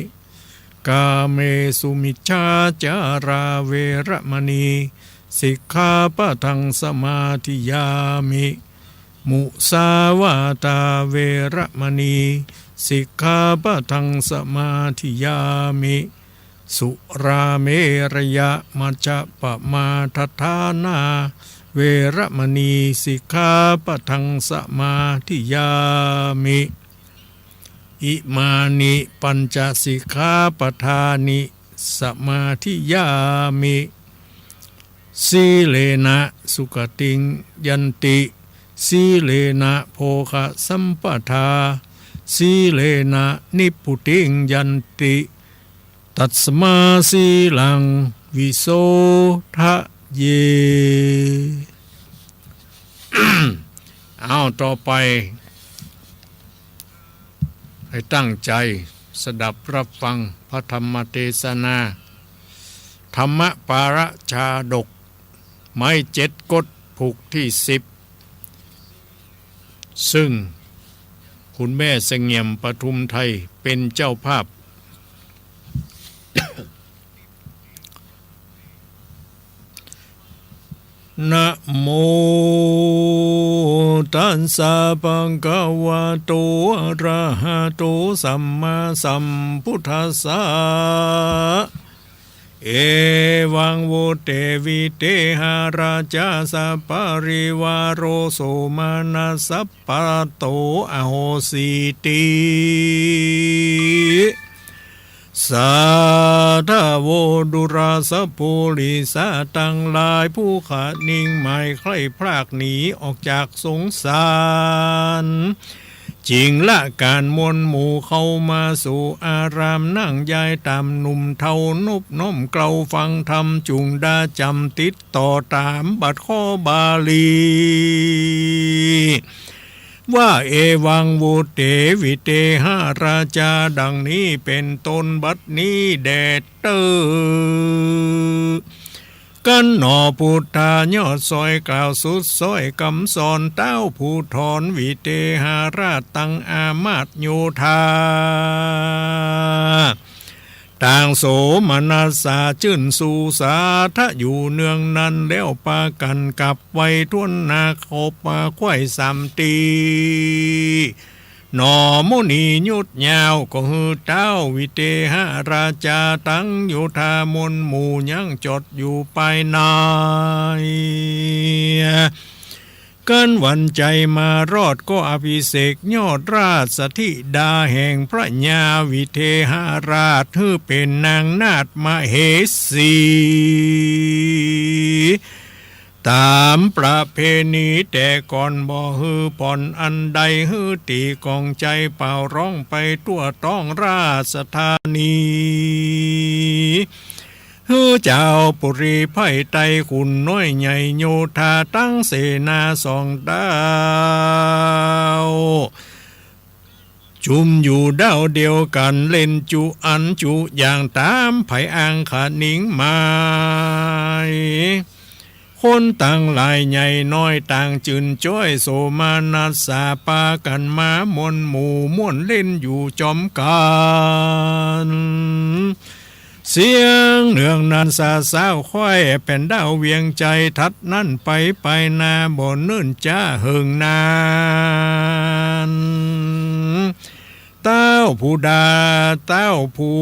กาเมสุมิจฉาจารา เวระมณี สิกขาปะทังสมาธิยามิ มุสาวาทา เวระมณี สิกขาปะทังสมาธิยามิ สุราเมรยะมัจจปมาทฐานา เวระมณี สิกขาปะทังสมาธิยามิ อิมานิปัญจสิกขาปะทานิ สมาธิยามิ สีเลนะสุขติงยันติ สีเลนะโภคสัมปทา สีเลนะนิพพุติงยันติ ตัสมาสีลังวิโสทะเย เอาต่อไป ให้ตั้งใจ๋สดับฮับฟังพระธรรมเตสนา ธรรมปาระชาดก ไม้เจ็ดกฎผูกตี้สิบ ซึ่งคุณแม่เสงี่ยมปทุมไทยเป๋นเจ้าภาพ นะโมตัสสะ ภะคะวะโต อะระหะโต สัมมาสัมพุทธัสสะ เอวัง วุตเต วิเตหะราชา สัปปะริวาโร โสมนัสสะ ปะโต อโหสีติ สาธะโว ดูราสะปุริสะ ตังหลายผู้คะนิงหมายใคร่พรากหนีออกจากสงสาร จึงละก๋านมวลหมู่เข้ามาสู่อาราม นั่งยายต๋ามหนุ่มเฒ่านบน้อมเกลาฟังธรรม จุ่งดาจ๋ำติดต่อต๋ามบาทข้อบาลี ว่า เอวัง วุตเต วิเตหะราชา ดังนี้เป๋นต้น บัดนี้แด่เต๊อ กั๋นหนอ พุทธายอดซ้อย กล่าวสุดซ้อยกำสอน เต๊าผู้ถอนวิเตหราช ตังอามาตย์โยธา ต่างโสมนัสสา จื้นสูสาธะอยู่เนืองนั้น แล้วปากั๋นกลับไวถ้วนหน้า เข้ามาไขว้สามตี้ หนอ มุนีหยุดยาว ก็หื้อเต๊าวิเตหราชา ตังโยธามวลหมู่ยังจอดอยู่ภายใน กั๋นวันใจ๋มารอด ก็อภิเษกยอดราชธิดา แห่งพระยาวิเตหราช หื้อเป๋นนางนาถมเหสี ต๋ามประเพณีแต่ก่อน บ่หื้อผ่อนอันใด หื้อตี๋ก๋องใจ๋เป่าร้องไปทั่วท้องราชธานี หื้อจาวปุรีไพร่ไต้ ขุนน้อยใหญ่โยธา ตังเสนาสองเต๊า จุมอยู่ด้าวเดียวกั๋น เล่นจุอันจุอย่าง ต๋ามใผอ้างคะนิงหมาย คนตังหลายใหญ่น้อย ต่างจื่นจ้อยโสมนัสสา ปากั๋นมามวลหมู่ ม่วนเล่นอยู่จอมกั๋น เสียงเนืองนั้นสาสาวไขว้ เป๋นด้าวเวียงใจ๋ ถัดนั้นไป ไปหน้าบ่เนิ่นจ๊าเหิงนาน เต๊าผู้ดา เต๊าผู้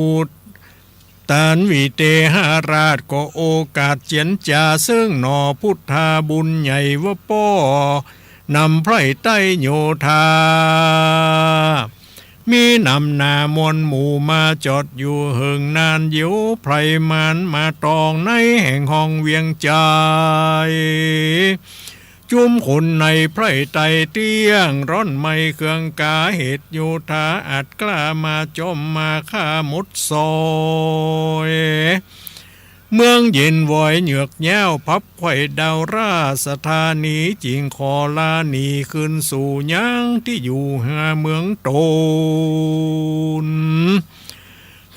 ตานวิเตหราช ก็โอกาสเจียรจ๋า เซิ่งหนอพุทธาบุญใหญ่ว่าป้อ นำไพร่ไต้โยธา มีนำหน้ามวลหมู่มาจอดอยู่เหิงนาน เยียวไพร่มานมาตองในแห่งห้องเวียงใจ๋ จุมคนในไพร่ไต้เตี้ยง ร้อนไหม้เครื่องกา เหตุโยธาอาจกล้า มาจ้อมมาฆ่าหมดซอย เมืองเย็นวอยเหยือกย้าว พับไขว้ดาวราชธานี จึงขอลาหนีคืนสู่ยังตี้อยู่เมืองตน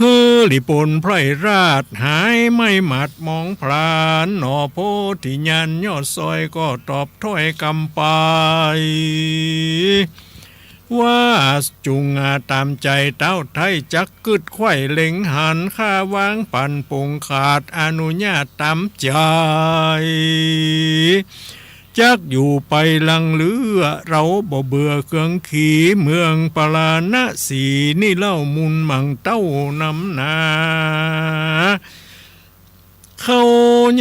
หื้อริปนไพร่ราชหายไม้หมัดหมองพลาน หน่อโพธิญาณยอดซอยก็ตอบถ้อยกำไป ว่าจุ่งตามใจ๋เต้าไท้ จักกึ๊ดไขว้เล็งหัน ข้าวางปั๋นปงขาดอนุญาตต๋ามใจ๋ จักอยู่ไปลังเลือ เฮาบ่เบื่อเคืองขี เมืองปาราณสีนี่เล่า มูลหมั่งเต้านำหนา เข้า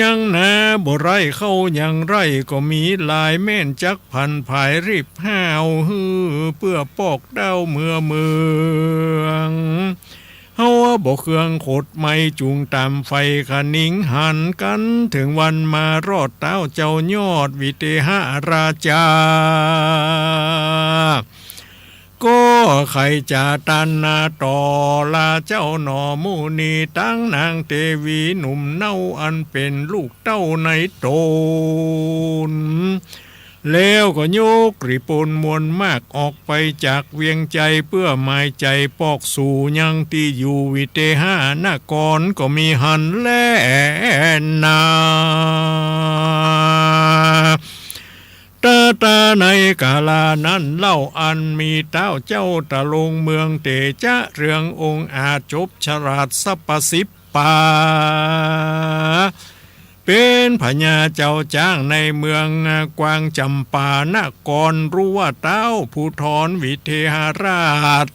ยังนาบ่ไร้ เข้ายังไร่ก็มีหลาย แม่นจักผันผายรีบห้าว หื้อเปื้อปอกเด้าเมือเมือง เฮาบ่เคืองขดไหม้ จุ่งต๋ามไฟคะนิงหัน กั๋นเถิงวันมารอดเต้าเจ้ายอดวิเทหราชา ก็ใค่จะตันนาต่อลาเจ้าหน่อมุนี ตังนางเตวีหนุ่มเนา อันเป๋นลูกเต้าในต๋น แล้วก็ยกริปนมวลมากออกไปจากเวียงใจ๋ เปื้อหมายใจ๋ปอกสู่ยังตี้อยู่วิเทหนครก็มีหั้นแลนา ตาตาในกาลานั้นเล่า อันมีเต้าเจ้าตะลงเมืองเตจะเรืององอาจ จบฉลาดสัพพะสิบป่า เป๋นพญาเจ้าจ๊างในเมืองกวางจำปานคร ฮู้ว่าเต้าภูธรวิเทหราช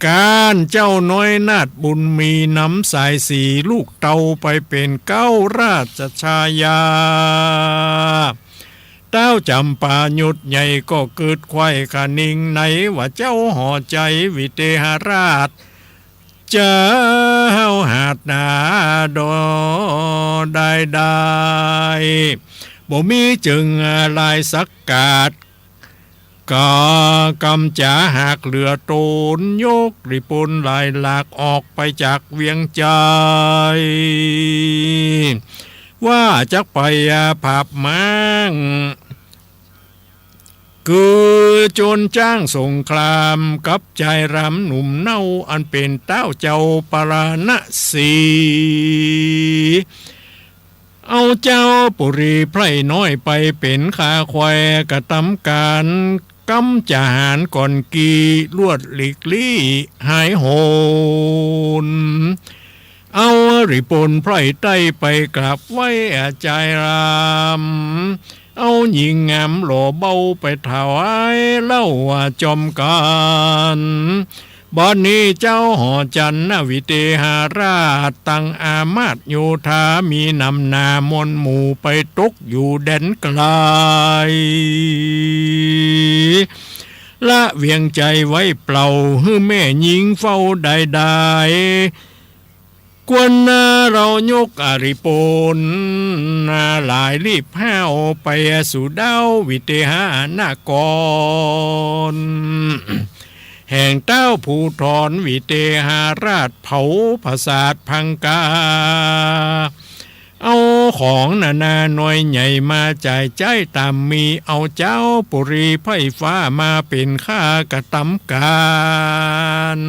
ก๋านเจ้าน้อยนาถบุญมี นำสายสีลูกเต้าไปเป๋นเก๊าราชชายา เต้าจ๋ำปายศใหญ่ก็กึ๊ดไขว้คะนิงใน ว่าเจ้าหอใจ๋วิเทหราช จะห้าวหาดหนาดอได้ได้ บ่มีเจิงลายสักกาด ก็กำจ๋าหากเหลือต๋น ยกริปนหลายหลากออกไปจากเวียงใจ๋ ว่าจักไปอาผับม้าง คือโจรจ๊างสงครามกับจายรำหนุ่มเนา อันเป๋นเต้าเจ้าปาราณสี เอาเจ้าปุรีไพร่น้อยไปเป๋นข้าแคว่กระตำก๋าน กำจ๋าหารก่อนกี่ ลวดหลีกลี้หายโหน เอาริปนไพร่ใต้ไปกราบไหว้อาจายรำ เอาหญิงงามหล่อเบาไปถวายเล่าว่าจอมก๋าน บัดนี้เจ้าหอจันทร์นวิเทหราช ตังอามาตย์โยธามีนำหน้ามวลหมู่ไปตกอยู่แดนไก๋ ละเวียงใจ๋ไว้เปล่า หื้อแม่ญิงเฝ้าได้ได้ ควรเฮาเฮายกอาริปนหลายรีบห้าวไปสู่ดาววิเทหนคร แห่งเต้าภูธรวิเทหราชเผาผสาทพังกา เอาของนานาหน่วยใหญ่มาจ่ายใจ๊ต๋ามมี เอาเจ้าปุรีไพร่ฟ้ามาเป๋นข้ากระตำก๋าน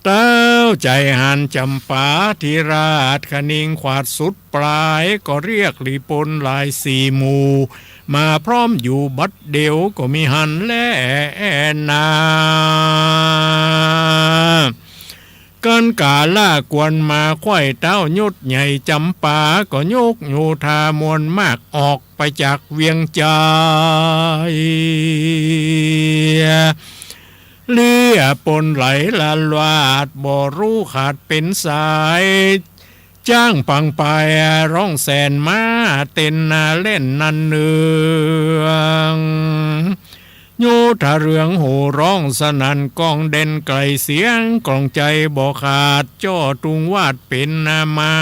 เต้าใจ๋หันจำปาธิราชคะนิงขวาดสุดปลาย ก็เรียกริปนหลายสี่หมู่ มาพร้อมอยู่บัดเดี๋ยวก็มีหั้นแลนา กั๋นก๋าละควรมาไขว้เต้ายศใหญ่จำปา ก็ยกโยธามวลมากออกไปจากเวียงใจ๋ เลี้ยปนไหลละลาดบ่ฮู้ขาดเป๋นสาย จ๊างปังปายฮ้องแสนม้าเต้นนาแล่นนันเนือง โยธาเรืองโห่ฮ้องสนั่นก้องแดนไก๋ เสียงกลองใจ๋บ่ขาด จ้อตุงวาดเป๋นนาไม้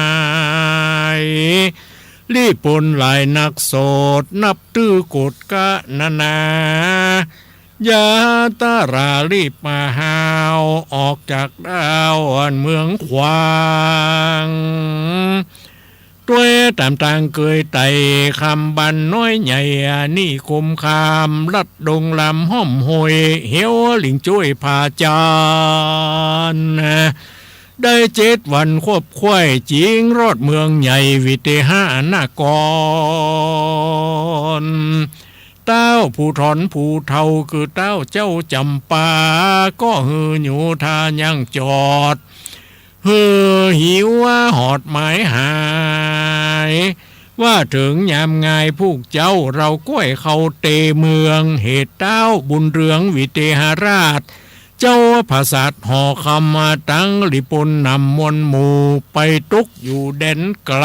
ริปนหลายนักโสด นับตื้อโกฏกะนานา ยาตรารีบมาฮาวออกจากดาวอันเมืองขวาง ตวยต๋ามตางเกยไต่คำบันน้อยใหญ่ นิคมคามลัดดงลำห้อมห้วย เหวหลิงจ้วยผาจาน ได้เจ็ดวันควบควาย จิงรอดเมืองใหญ่วิเตหนคร ต้าวผู้ถอนผู้เฒ่าคือต้าวเจ้าจ๋ำปา ก็หื้อโยธายังจอด หื้อหิวหอดหมายหาย ว่าเถิงยามงายผู้เจ้า เฮาก้วยเข้าเตเมือง เหตุต้าวบุญเรืองวิเตหราช เจ้าผาสัตว์หอคำมาตังหลีปนนำมวลหมู่ไปตกอยู่แดนไกล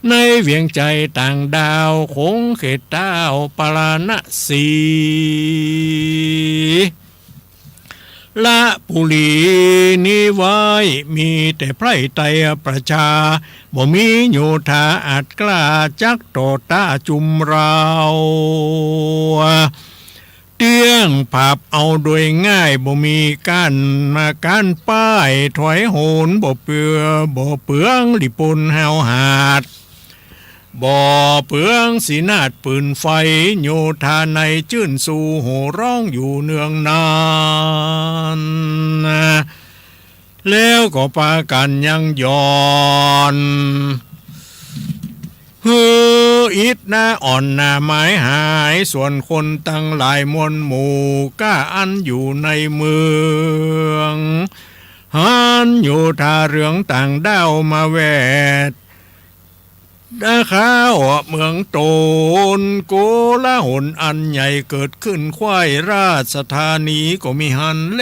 ในเวียงใจ๋ต่างดาวขงเขตต้าวปาราณสี ละปุรีนี้ไว้ มีแต่ไพร่ไตรประชา บ่มีโยธาอาจกล้าจักต่อต้าจุมเรา เตี้ยงผาบเอาโดยง่าย บ่มีก้านมาก้านป้าย ถอยโหนบ่เปือ บ่เปืองหลีปนฮาวหาด บ่เปืองสีนาดปืนไฟ โยธาในจื้นสู่โห่ฮ้องอยู่เนืองนาน แล้วก็ปากั๋นยังหย่อน หื้ออิดหน้าอ่อนหน้าหมายหาย ส่วนคนตังหลายมวลหมู่ก้าอันอยู่ในเมือง หันโยธาเรืองต่างด้าวมาแวด ดาข้าวเมืองตน โกลาหลอันใหญ่เกิดขึ้น คว้ายราชธานีก็มีหั้นแล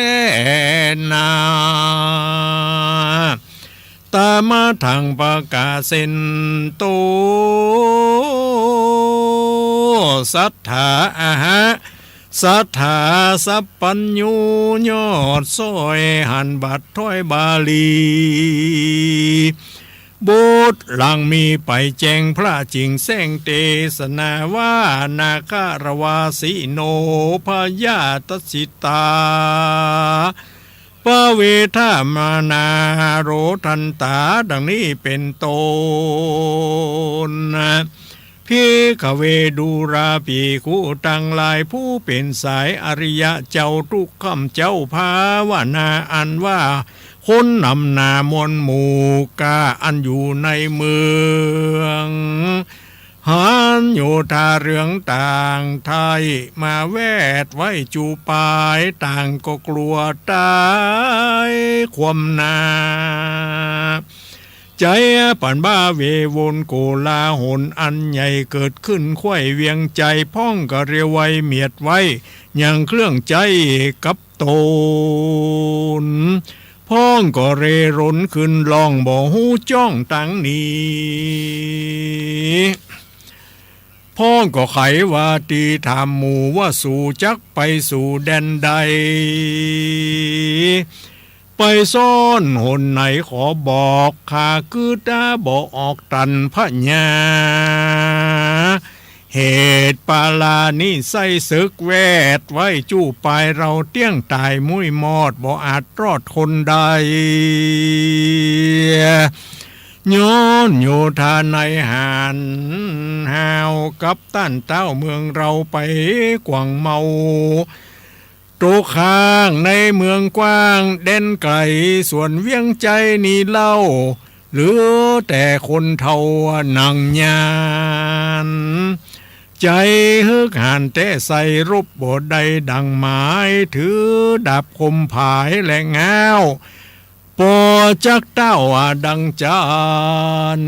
นา ต๋ามมาถังปากาเซนโต สัตถาอาหะ สัตถาสัพพัญญู ยอดซ้อยหันบาทถ้อยบาลี บทหลังมีไปแจ้งพระจิงแสงเตสนาว่า นาครวาสิโน พญาตัสสิตา ปเวทามานาโรทันตา ดังนี้เป๋นต้น ภิกขเวดูราภิกขุตังหลาย ผู้เป๋นสายอริยะเจ้า ทุกค่ำเจ๊าภาวนาอันว่า คนนำหน้ามวลหมู่ก้าอันอยู่ในเมือง หันโยธาเรืองต่างไทยมาแวดไว้จูปาย ต่างก็กลัวต๋ายความนา ใจ๋ปันบ้าเววน โกลาหลอันใหญ่เกิดขึ้น คว้ายเวียงใจ๋ พ่องก็เรียวไวเมียดไว้ ยังเครื่องใจ๊กับตน พ่องก็เร่รนขึ้นร้อง บ่ฮู้จ้องตังหนี พ่องก็ไขว่าตี้ถามหมู่ว่า สูจักไปสู่แดนใด ไปซ่อนหนไหนขอบอก ข้าคือต๋าบ่ออกตันพญา เหตุปารานี้ไส้ศึกแวดไว้จูปาย เฮาเตี้ยงต๋ายมุ้ยมอด บ่อาจรอดคนใด ย้อนโยธาในหันฮาวกับต้านเต้าเมืองเฮาไปกว้างเมา ตกค้างในเมืองกว้างแดนไก๋ ส่วนเวียงใจ๋นี้เล่า เหลือแต่คนเฒ่านั่งยาน ใจ๋เฮือกหาญแต๊ใส่รบบ่ได้ดังหมาย ถือดาบคมผายและง้าว ปอจักเต้าอาดังจาน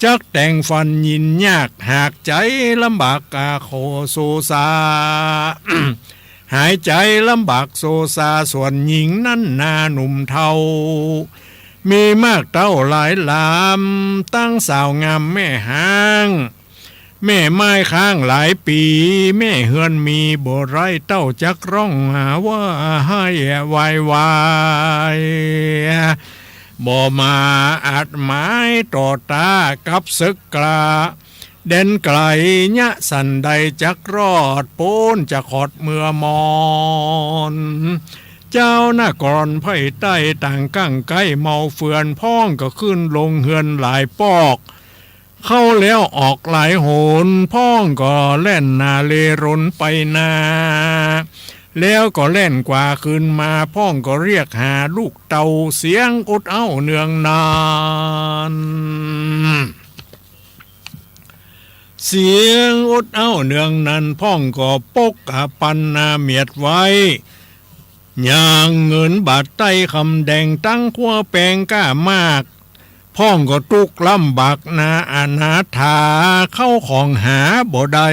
จักแต่งฟันยินยาก หากใจ๋ลำบากกาขอโซซา หายใจ๋ลำบากโซซา ส่วนหญิงนั้นนาหนุ่มเฒ่า มีมากเต้าหลายหลาม ตังสาวงามแม่ฮ้าง แม่ไม้ค้างหลายปี๋ แม่เฮือนมีบ่ไร้ เต้าจักฮ้องหาว่าไห้วายวาย บ่มาอาจหมายต่อต้ากับศึกกล้า แดนไก๋เยียะสันใดจักรอดป๊นจากขอดเมือมอน จาวนครไพร่ใต้ต่างกั้งใก้เมาเฟือน พ่องก็ขึ้นลงเฮือนหลายปอก เข้าแล้วออกหลายหน พ่องก็แล่นหน้าเลรนไปนา แล้วก็แล่นกว่าคืนมา พ่องก็เรียกหาลูกเต้า เสียงอดเอ้าเนืองนาน เสียงอดเอ้าเนืองนาน พ่องก็ปกกะปันนาเมียดไว้ ยางเงินบาทใต้คำแดง ตังคั้วแปงก้ามาก พ่องก็ตุ๊กข์ลำบากนาอนาถา เข้าของหาบ่ได้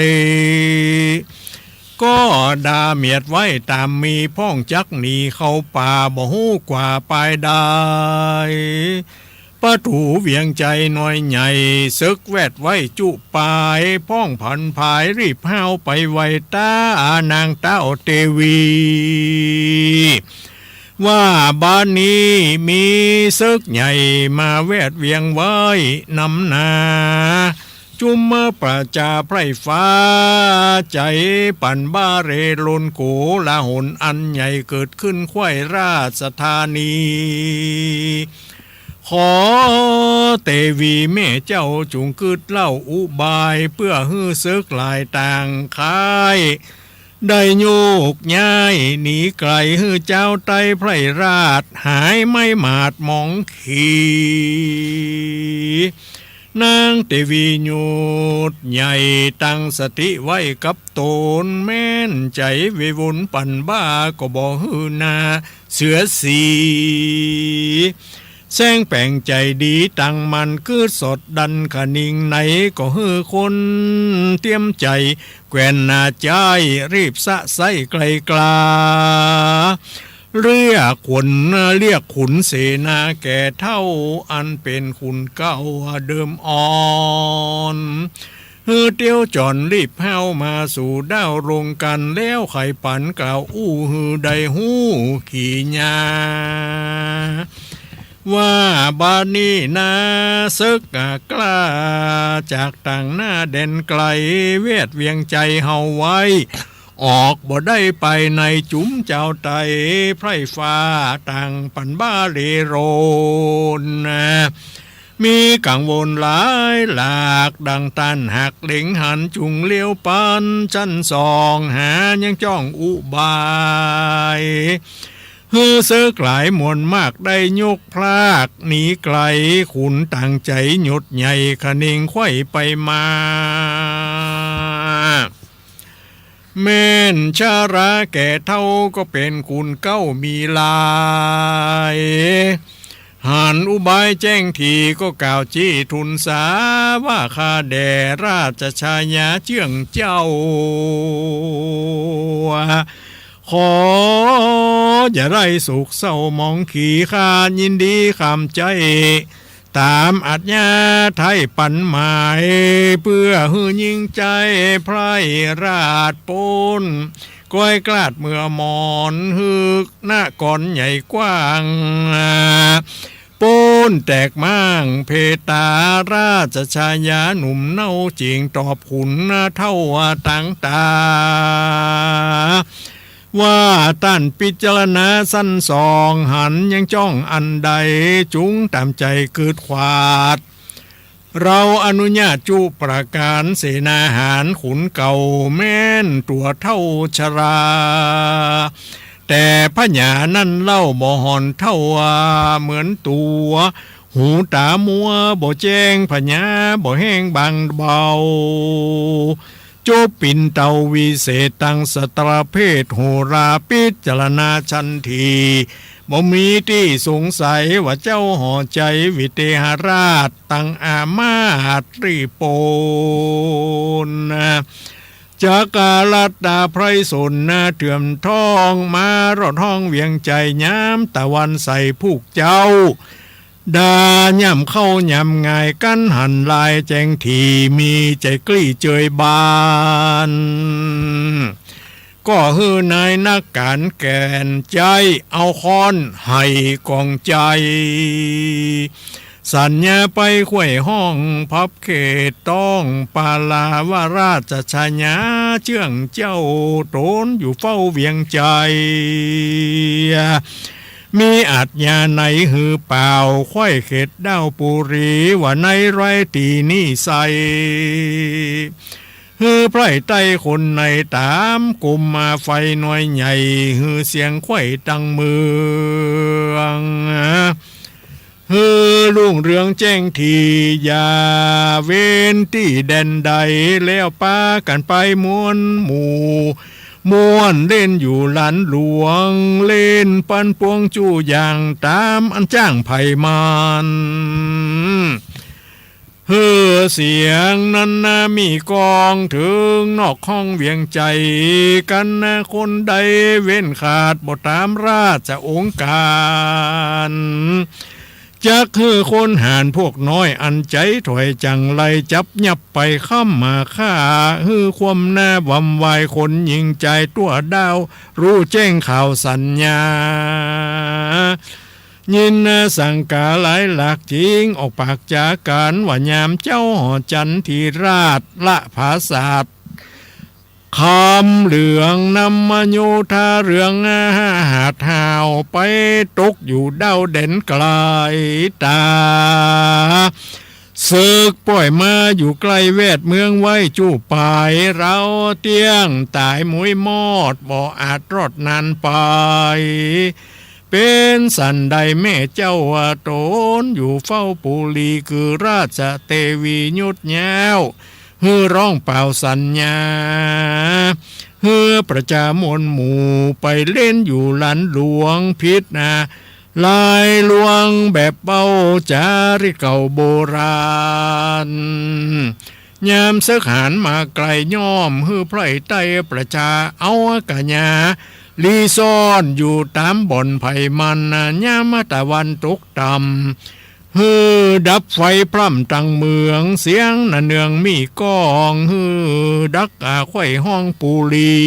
ก็ด่าเมียดไว้ต๋ามมี พ่องจักหนีเข้าป่า บ่ฮู้กว่าปายใด ประตู๋เวียงไจน้อยใหญ่ เสิกแวดไว้จุปาย พ่องผันผายรีบฮ้าวไปไหว้ต้านางเต้าเตวี ว่าบัดนี้มีเสิกใหญ่มาแวดเวียงไว้นำนา จุมประจาไพร่ฟ้า ใจ๋ปั่นบ้าเรรนโกลาหลอันใหญ่เกิดขึ้นใคว่ราชธานี ขอเตวีแม่เจ้าจุ่งกึ๊ดเล่าอุบาย เปื้อหื้อเสิกหลายต่างค่าย ได้โยกย้ายหนีไก๋ หื้อจาวไต้ไพร่ราช หายไม้หมาดหมองขี นางเตวีหยุดใหญ่ตั้งสติไว้กับต๋น แม้นใจ๋เววนปั่นบ้าก็บ่หื้อหน้าเสือสี แสงแป๋งใจ๋ดีตั้งมั่น กึ๊ดสดดันคะนิงไหน ก็หื้อคนเตียมใจ๋ แกว่นหน้าใจ๊ รีบสะใส้ไกลกล้า เรียกขน เรียกขุนเสนาแก่เฒ่า อันเป๋นขุนเก่าเดิมอ่อน หื้อเตียวจ๋อนรีบฮ้าวมาสู่ด้าวโรงกั๋น แล้วใค่ปันกล่าวอู้หื้อได้ฮู้ขี่ญา ว่าบัดนี้นาเสิกกล้าจากต่างหน้าแดนไก๋ แวดเวียงไจเฮาไว้ ออกบ่ได้ไปใน จุมจาวไต้ไพร่ฟ้าต่างปั่นบ้าเรรน มีกังวลหลายหลาก ดังต้านหากเล็งหัน จุ่งเลี้ยวปันชั้นส่อง หายังจ้องอุบาย หื้อเสิกหลายมวลมากได้ยกพลากหนีไก๋ ขุนต่างใจ๋หยุดใหญ่คะนิงไขว่ไปมา แม้นชราแก่เฒ่าก็เป๋นขุนเก๊ามีหลาย หันอุบายแจ้งถี่ก็กล่าวจี้ทูลสา ว่าข้าแด่ราชชายาเจื้องเจ้า ขออย่าได้โศกเศร้าหมองขี ข้ายินดีขามใจ๋ ต๋ามอัธยาไทยปันหมาย เปื้อหื้อยิ่งใจ๋ไพร่ราชป๊น ก้อยกลาดเมือมอน หื้อนครใหญ่กว้าง ป๊นแตกม้างเพตา ราชชายาหนุ่มเนาเจียงตอบขุนเฒ่าต่างต๋า ว่าต้านปิจารณาชั้นส่อง หันยังจ้องอันใด จุ่งต๋ามใจ๋กึ๊ดขวาด เฮาอนุญาตจุประก๋าน เสนาหารขุนเก่าแม้นตั๋วเฒ่าชรา แต่ผญานั้นเล่าบ่ห่อนเฒ่าเหมือนตั๋ว หูต๋ามัวบ่แจ้ง ผญาบ่แห้งบางเบา จบปิ่นเตาวิเศษ ตังสัตวเภทโหรา ปิจารณาชันที บ่มีตี้สงสัย ว่าเจ้าห่อใจ๋วิเตหราช ตังอามาตย์รีบป๊น จักกะรัตตาไพรสนเถื่อมทอง มารอดห้องเวียงไจ ยามตะวันใสผู้เจ้า ดาย่ำเข้าย่ำงาย กั๋นหันลายแจ้งถี่ มีใจ๋กลี้เจยบาน ก็หื้อนายนักก๋านแก่นใจ๊ เอาค้อนไห่กองใจ๋ สัญญาไปควยฮ้องพับเขตต้องปาลาวราชชายา เจื้องเจ้าต๋นอยู่เฝ้าเวียงใจ๋ มีอาชญาไหนหื้อเปล่า ควยเขตดาวปุรี ว่าในร้อยตี้นี้ใส่ หื้อไพร่ใต้คนในต๋ามกุมมาไฟหน่วยใหญ่ หื้อเสียงควยตังเมือง หื้อรุ่งเรืองแจ้งถี่ อย่าเว้นตี้แดนใด แล้วปากั๋นไปม่วนหมู่ ม่วนเล่นอยู่หลันหลวง เล่นปันปวงจู้อย่างต๋ามอันจ้างไผมัน หื้อเสียงนั้นนามีก้องเถิงนอกฮ้องเวียงใจ๋กั๋นนา คนใดเว้นขาดบ่ต๋ามราชองค์ก๋าน จักหื้อคนหาญพวกน้อยอันใจ๋ถ้อยจั่งไล่จับยับไปค้ำมาฆ่า หื้อความหน้าวำวายคนหญิงจายตั้วดาว ฮู้แจ้งข่าวสัญญา ยินสังก๋าหลายหลากจิ่งออกปากจ๋ากั๋น ว่ายามเจ๊าหอจันทร์ที่ราชละผาสาท คำเหลืองนำมาโยธาเรืองหาดห่าว ไปตกอยู่ด้าวแดนไก๋ต๋า เสิกป้อยมาอยู่ใก้แวดเมืองไว้จู้ปาย เฮาเตี้ยงต๋ายหมุยมอด บ่อาจรอดนานไป เป๋นสันใดแม่เจ้าต๋นอยู่เฝ้าปุรี คือราชเตวีหยุดยาว หื้อร้องเป่าสัญญา หื้อประจาม่วนหมู่ ไปเล่นอยู่หลันหลวงผิดนา ลายลวงแบบเบาจาริกเก่าโบราณ ยามเสิกหาญมาไก๋ย่อม หื้อไพร่ใต้ประจาเอาก๋าญา ลี้ซ่อนอยู่ต๋ามบ่อนไผมัน ยามตะวันตกต่ำ หื้อดับไฟพร่ำตังเมือง เสียงนาเนืองมีก้อง หื้อดักอาควยฮ้องปุรี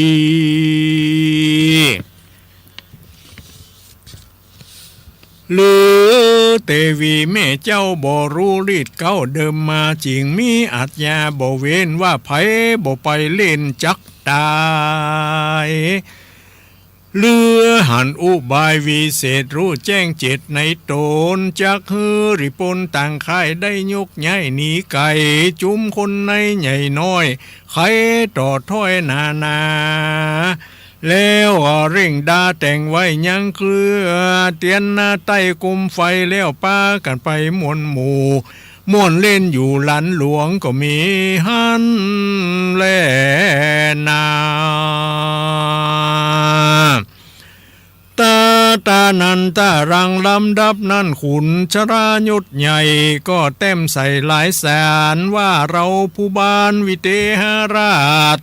หรือเตวีแม่เจ้าบ่ฮู้ฤทธิ์เก๊าเดิมมา จิ่งมีอาชญาบ่เว้นว่าไผบ่ไปเล่นจักต๋าย หรือหันอุบายวิเศษฮู้แจ้งเจตในต๋น จักหื้อริปนต่างค่ายได้ยกย้ายหนีไก๋ จุมคนในใหญ่น้อย ใค่ต่อถ้อยนานา แล้วเร่งดาแต่งไว้ยังเครือ เตียนนาใต้กุมไฟ แล้วปากั๋นไปม่วนหมู่ ม่วนเล่นอยู่หลันหลวงก็มีหั้นแลนา ตาตานันตะรังลำดับนั้น ขุนชรายุทธใหญ่ก็แต้มใส่หลายสาร ว่าเฮาผู้บ้านวิเตหราช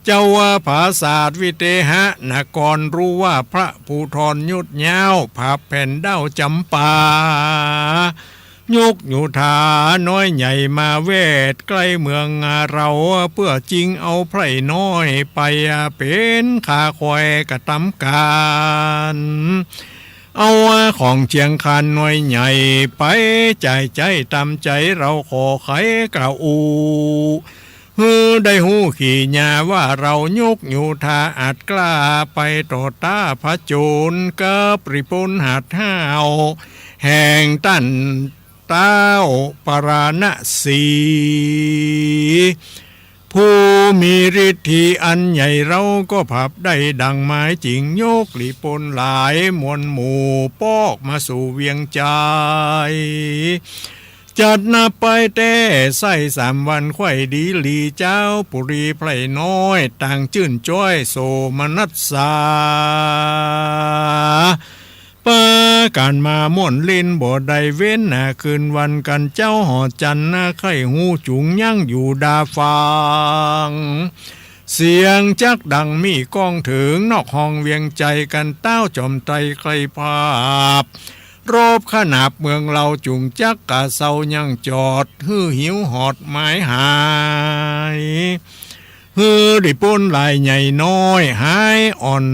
เจ้าว่าผาสาทวิเตหนคร ฮู้ว่าพระภูธรยุทธยาว ผาบแผ่นด้าวจ๋ำปา ยกโยธาน้อยใหญ่มาแวดใก้เมืองเฮา เปื้อจิงเอาไพร่น้อยไปเป๋นข้าคอยกระตำก๋าน เอาของเจียงคานน้อยใหญ่ไปจ่ายใจ๊ต๋ามใจ๋ เฮาขอไขกล่าวอู้ หื้อได้ฮู้ขี่หญ้าว่าเฮายกโยธาอาจกล้า ไปต่อต้าผจญกับริปนหาดห้าว แห่งต้านต้าวปาราณสี ผู้มีฤทธิอันใหญ่ เฮาก็ผลับได้ดังหมาย จิ่งยกริปนหลายม่วนหมู่ปอกมาสู่เวียงใจ๋ จัดนับไปแต๊ไส้สามวัน ใค่ดีหลีเจ้าปุรีไพร่น้อย ต่างจื้นจ้อยโสมนัสสา ปากั๋นมาม่วนเล่นบ่ได้เว้นนาคืนวันกั๋น เจ้าหอจันทร์นาใค่ฮู้จุงยั้งอยู่ดาฟัง เสียงจักดังมีก้องเถิงนอกห้องเวียงใจ๋กั๋น ต้าวจอมไตรใค่ผาบ รบขนาบเมืองเฮาจุงจักกาเซายั้งจอด หื้อหิวหอดหมายหาย หื้อริปนหลายใหญ่น้อย หายอ่อน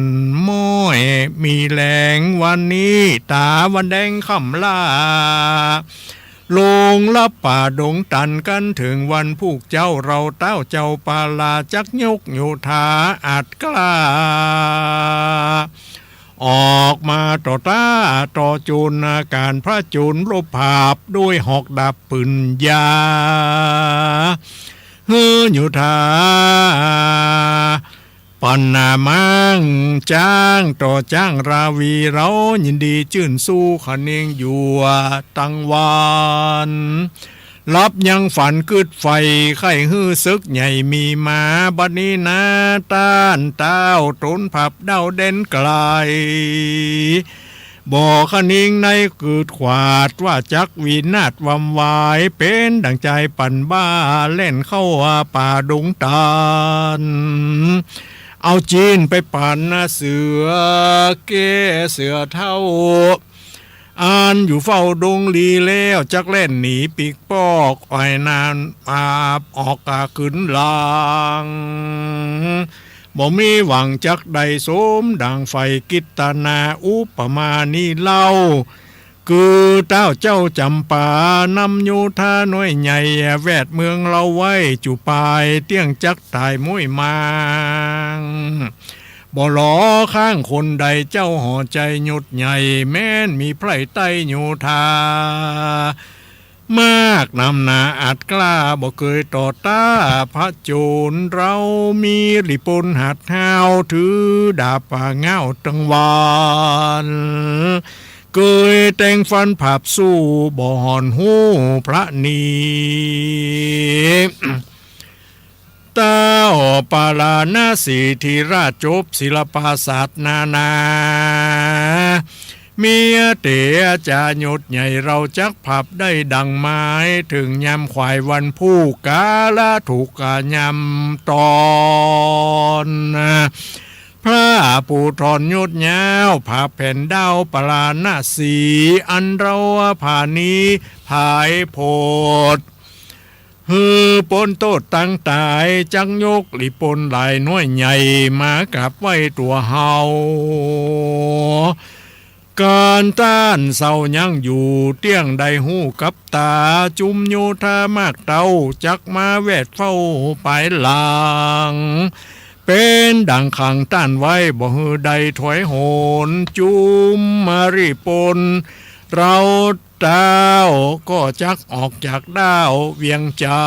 ม้อยมีแฮง วันนี้ต๋าวันแดงค่ำล่า ลงลับป่าดงตัน กั๋นเถิงวันพูกเจ๊า เฮาเต้าเจ้าปาลา จักยกโยธาอัดกล้า ออกมาต่อต้าต่อโจร ก๋านผจญรบผาบ โดยหอกดาบปืนยาว หื้อโยธา ปั๋นนามัง จ๊างต่อจ๊างราวี เฮายินดีจื้นซู้ คะเนงอยู่ตังวาน หลับยังฝันกึ๊ดใฝ่ ใค่หื้อศึกใหญ่มีมา บัดนี้นา ต้านเต้าต๋นผับเด้าแดนไก๋ บ่คะเนงในกึ๊ดขวาด ว่าจักวินาศวำวาย เป๋นดั่งจายปั่นบ้า แล่นเข้าป่าดงตัน เอาจีนไปปั๋นเสือแก้เสือเฒ่า อันอยู่เฝ้าดงลีแล้ว จักแล่นหนีปิ๊กปอก อ้อยนานมาออกก๋าขึ้นหลัง บ่มีหวังจักได้สมดั่งใฝ่กิตนา อุปมานี้เล่า คือเต้าเจ้าจ๋ำปา นำโยธาน้อยใหญ่ แวดเมืองเฮาไว้จุปาย เตี้ยงจักต๋ายม้วยมาง บ่หลอข้างคนใด เจ้าหอใจ๋ยศใหญ่ แม้นมีไพร่ไต้โยธา มากนำหนาอัดกล้า บ่เกยต่อต้าผจญ เฮามีริปนหัดห้าว ถือดาบป่าง่าวตังวาน เกยแต่งฟันผาบสู้ บ่ห่อนฮู้พระนี เต้าปาราณสีธีราชจบศิลปาศาสตร์นานา เมียเต๋จายศใหญ่ เฮาจักผับได้ดั่งหมาย เถิงยามขวายวันพูก กาละถูกกะยามต๋อน พระผู้ถอนยศยาว ผาแผ่นดาวปาราณสี อันเฮาผานี้ผายโผด หื้อป๊นโต้ษตังต๋าย จักยกริปนหลายน้อยใหญ่ มากราบไหว้ตั๋วเฮา ก๋านต้านเศร้ายังอยู่ เตี้ยงได้ฮู้กับต๋า จุมโยธามากเต้า จักมาแวดเฝ้าปายหลัง เป๋นดั่งขังต้านไว้ บ่หื้อได้ถอยหน จุมริปน เฮา เต้าก็จักออกจากด้าวเวียงใจ๋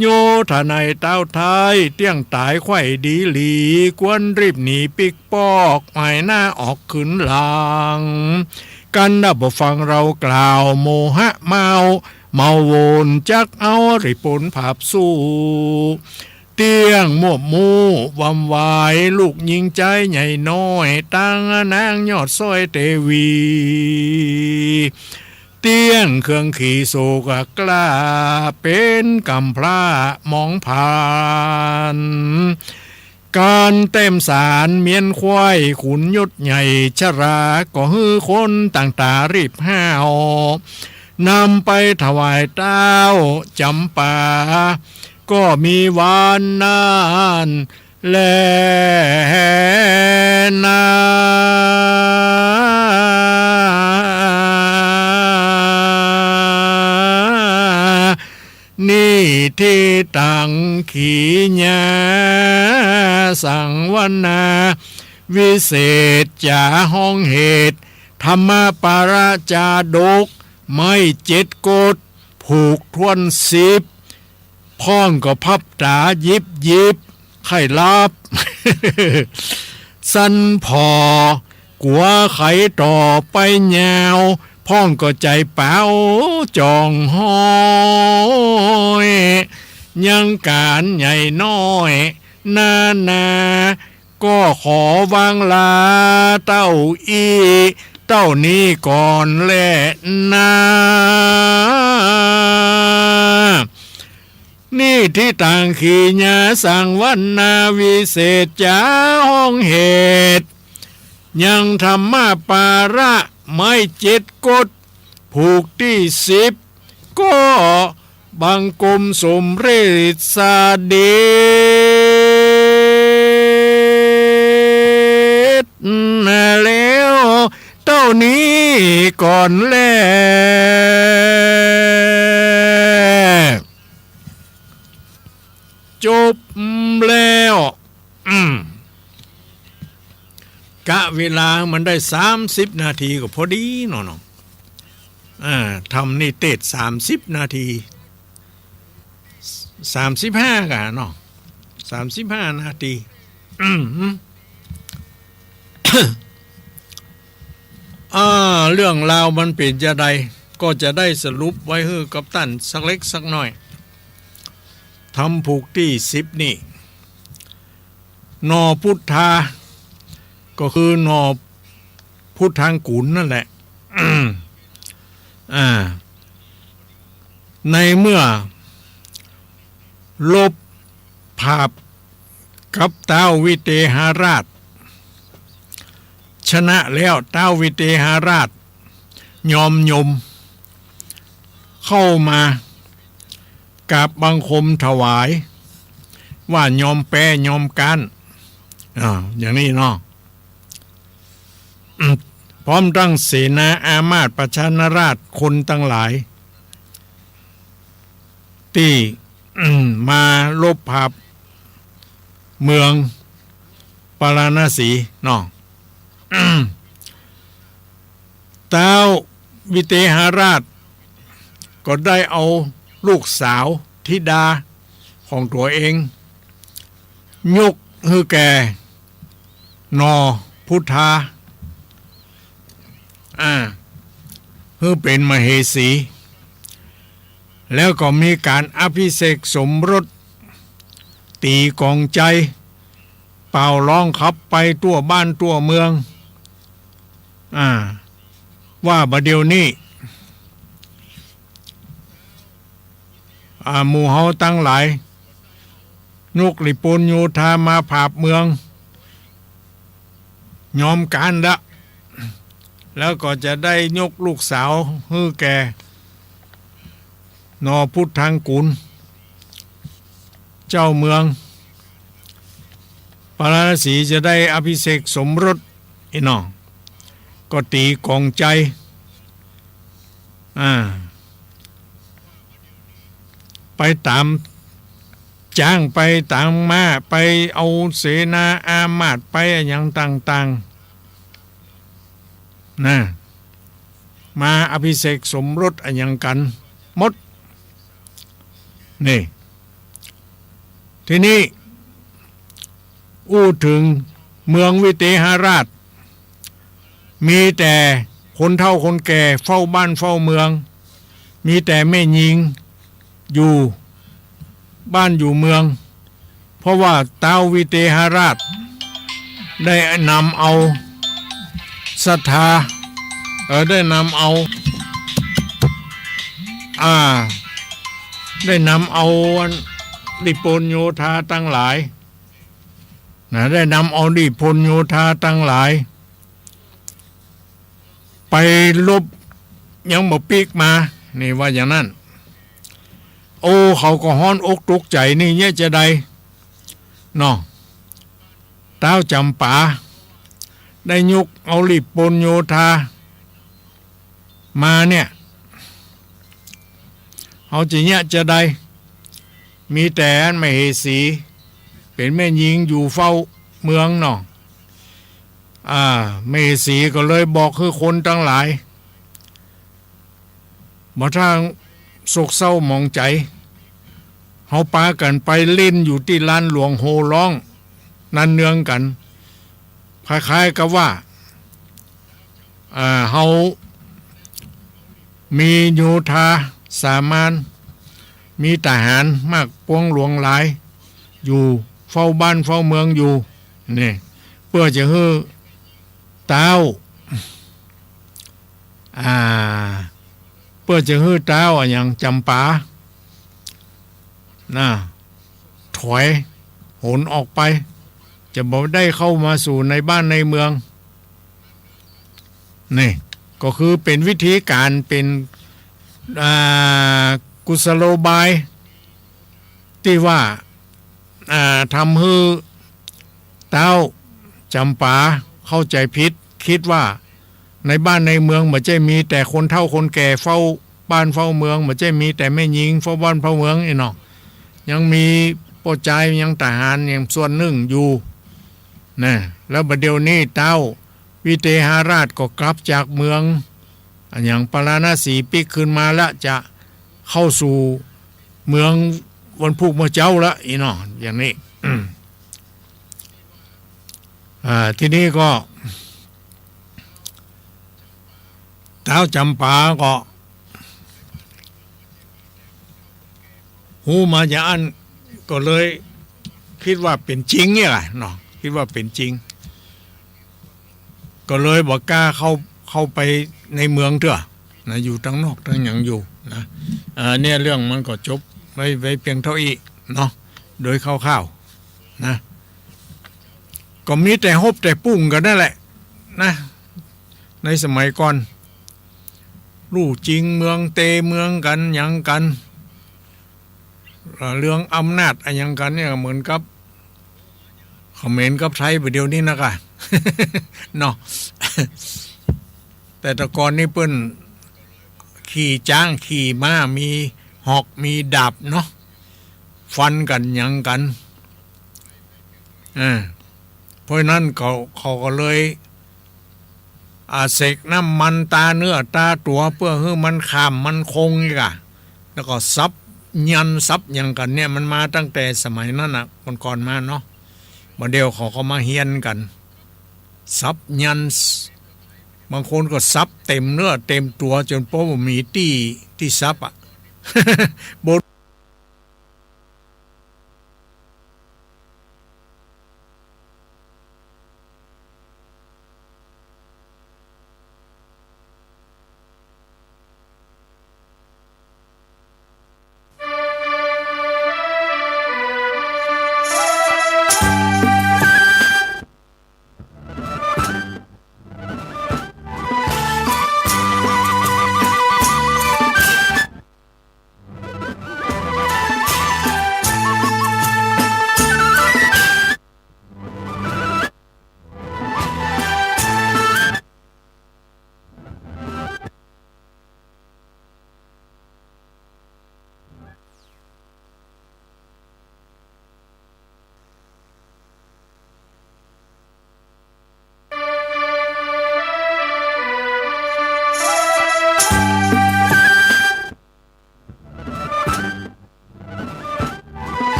โยธาในเต้าไท้ เตี้ยงต๋ายไขว่ดีหลี ควรรีบหนีปิ๊กปอก หายหน้าออกขึ้นหลัง กันดาบ่ฟังเฮากล่าว โมหะเมา เมาโวน จักเอาริปนผาบสู้ เตี้ยงมวบมู่วำวาย ลูกญิงจายใหญ่น้อย ตังนางยอดซ้อยเตวี เตี้ยงเครื่องขี่โศกกล้า เป๋นกำพร้ามองผ่าน ก๋านแต้มสารเมียนไขว่ ขุนยศใหญ่ชรา ก็หื้อคนต่างต๋ารีบห้าว นำไปถวายเต้าจ๋ำปา ก็มีวาอั้นแลนา นิทิตังขีญา สังวนา วิเศษจ๋าฮ้องเหตุ ธรรมปาระจาดก ไม้เจ็ดกฎ ผูกถ้วนสิบ พ่องก็พับต๋ายิบยิบ ใค่หลับ สันผ่อกั๋วไขต่อไปยาว พ่องก็ใจ๋เป๋าจ่องฮ้อย ยังก๋านใหญ่น้อยนานา ก็ขอวางลาเต้าอี้เต้านี้ก่อนแลนา นิทิตังขีญา สังวนา วิเศษจ๋าฮ้องเหตุ ยังธรรมปาระไม้เจ็ดกฎ ผูกตี้สิบ ก็บังคมสมเร็จเสด็จแล้ว เต้านี้ก่อนแล จบแล้ว อืม กะเวลามันได้สามสิบนาทีก็พอดีเนาะ เนาะ อ่า ธรรมนิเทศสามสิบนาที สามสิบห้า กะเนาะ สามสิบห้านาที อืม อ่า เรื่องราวมันเป๋นจาใด ก็จะได้สรุปไว้หื้อกับต้านสักเล็กสักน้อย ธรรมผูกตี้สิบนี่ หน่อพุทธา ก็คือหน่อพุทธังกูรนั่นแหละ อ่า ในเมื่อลบผาบกับต๊าววิเตหราช ชนะแล้ว ต๊าววิเตหราชยอมยม เข้ามากราบบังคมถวาย ว่ายอมแป๊ยอมก๊าน อ่า อย่างนี้เนาะ อืม พร้อมตังเสนาอามาตย์ประชาราษฎร์คนตังหลาย ตี้ อืม มาลบผาบเมืองปาราณสีเนาะ อืม ต๊าววิเตหราชก็ได้เอาลูกสาวธิดาของตั๋วเอง ยกหื้อแก่หน่อพุทธา อ่า หื้อเป๋นมเหสี แล้วก็มีก๋านอภิเษกสมรส ตี๋ก๋องไจ เป่าร้องขับไปทั่วบ้านทั่วเมือง อ่า ว่าบ่าเดี่ยวนี้ อ่า หมู่เฮาตังหลาย ยกหลีโปนโยธามาผาบเมือง ยอมก๊านละ แล้วก็จะได้ยกลูกสาวหื้อแก่ หน่อพุทธังกูร เจ้าเมืองปาราณสีจะได้อภิเษกสมรส อี้เนาะ ก็ตี๋ก๋องไจ อ่า ไปต๋าม จ้างไปต๋ามม้า ไปเอาเสนาอามาตย์ ไปอะหยังต่างๆ นะ มาอภิเษกสมรสอะหยังกั๋นหมด นี่ ทีนี้ อู้เถิงเมืองวิเตหราช มีแต่คนเฒ่าคนแก่เฝ้าบ้านเฝ้าเมือง มีแต่แม่ญิงอยู่บ้านอยู่เมือง เพราะว่าต๊าววิเตหราชได้นำเอาศรัทธา เออ ได้นำเอา อ่า ได้นำเอาอันหลีโปนโยธาตังหลาย นะ ได้นำเอาหลีโปนโยธาตังหลาย ไปลบยังบ่ปิ๊กมา นี่ว่าอย่างนั้น โอ้ เขาก็ฮ้อนอกตกใจ๋นี่เยียะจาใดเนาะ ต๊าวจ๋ำปา ได้ยกเอาหลีโปนโยธามาเนี่ย เฮาจะเยียะจาใด มีแต่อันมเหสี เป๋นแม่ญิงอยู่เฝ้าเมืองเนาะ อ่า มเหสีก็เลยบอกหื้อคนตังหลาย บ่ต้องโศกเศร้าหมองใจ๋ เฮาปากั๋นไปเล่นอยู่ตี้ลานหลวงโห่ร้องนันเนืองกั๋น คล้ายๆ กับว่า อ่า เฮามีโยธาสามัญ มีทหารมากปวงหลวงหลาย อยู่เฝ้าบ้านเฝ้าเมืองอยู่ นี่ เปื้อจะหื้อต๊าว อ่า เปื้อจะหื้อต๊าวอะหยังจ๋ำปา นะ ถอยหนออกไป จะบ่ได้เข้ามาสู่ในบ้านในเมือง นี่ ก็คือเป๋นวิธีก๋าน เป๋น อ่า กุศโลบาย ตี้ว่า อ่า ทำหื้อต๊าวจ๋ำปาเข้าใจ๋ผิด กึ๊ดว่า ในบ้านในเมืองบ่ใจ้มีแต่คนเฒ่าคนแก่เฝ้าบ้านเฝ้าเมือง บ่ใจ้มีแต่แม่ญิงเฝ้าบ้านเฝ้าเมืองอี้เนาะ ยังมีป้อจาย ยังทหาร ยังส่วนนึ่งอยู่นะ แล้วบ่าเดี่ยวนี้เต๊า วิเทหราชก็กลับจากเมือง อะหยัง ปาราณสีปิ๊กคืนมาละ จะเข้าสู่เมืองวันพูกเมื่อเจ๊าละ อี้เนาะ อย่างนี้ อ่า ทีนี้ก็ ท้าวจ๋ำปาก็ ฮู้มาอย่างอั้น ก็เลยกึ๊ดว่าเป๋นจริงเนี่ยแหละเนาะ กึ๊ดว่าเป๋นจริง ก็เลยบ่กล้าเข้า เข้าไปในเมืองเตื้อนะ อยู่ตังนอกตังหยังอยู่นะ เอ่อ เนี่ยเรื่องมันก็จบไว้ ไว้เปียงเต้าอี้เนาะ โดยคร่าวๆ นะ ก็มีแต่ฮบแต่ปุ้งกั๋นนั่นแหละนะ ในสมัยก่อน ลู่จิงเมืองเตเมืองกั๋นหยังกั๋น เอ่อ เรื่องอำนาจอะหยังกั๋นเนี่ย เหมือนกับเขมรกับไทยบ่าเดี่ยวนี้นะก่ะ เนาะ แต่ตะก่อนนี่เปิ้นขี่จ๊างขี่ม้า มีหอกมีดาบเนาะ ฟันกั๋นหยังกั๋น เออ เพราะฉะนั้นเขา เขาก็เลย อ่า เสกน้ำมันตาเนื้อตาตั๋ว เปื้อหื้อมันขาวมั่นคงอี้ก่ะ แล้วก็สับยันต์สับหยังกั๋นเนี่ย มันมาตั้งแต่สมัยนั้นน่ะ ก่อนๆ มาเนาะ บ่าเดี่ยวเขาก็มาเฮียนกั๋น สับยันต์ บางคนก็สับเต็มเนื้อเต็มตั๋ว จ๋นป้อบ่มีตี้ ตี้สับอะ บ่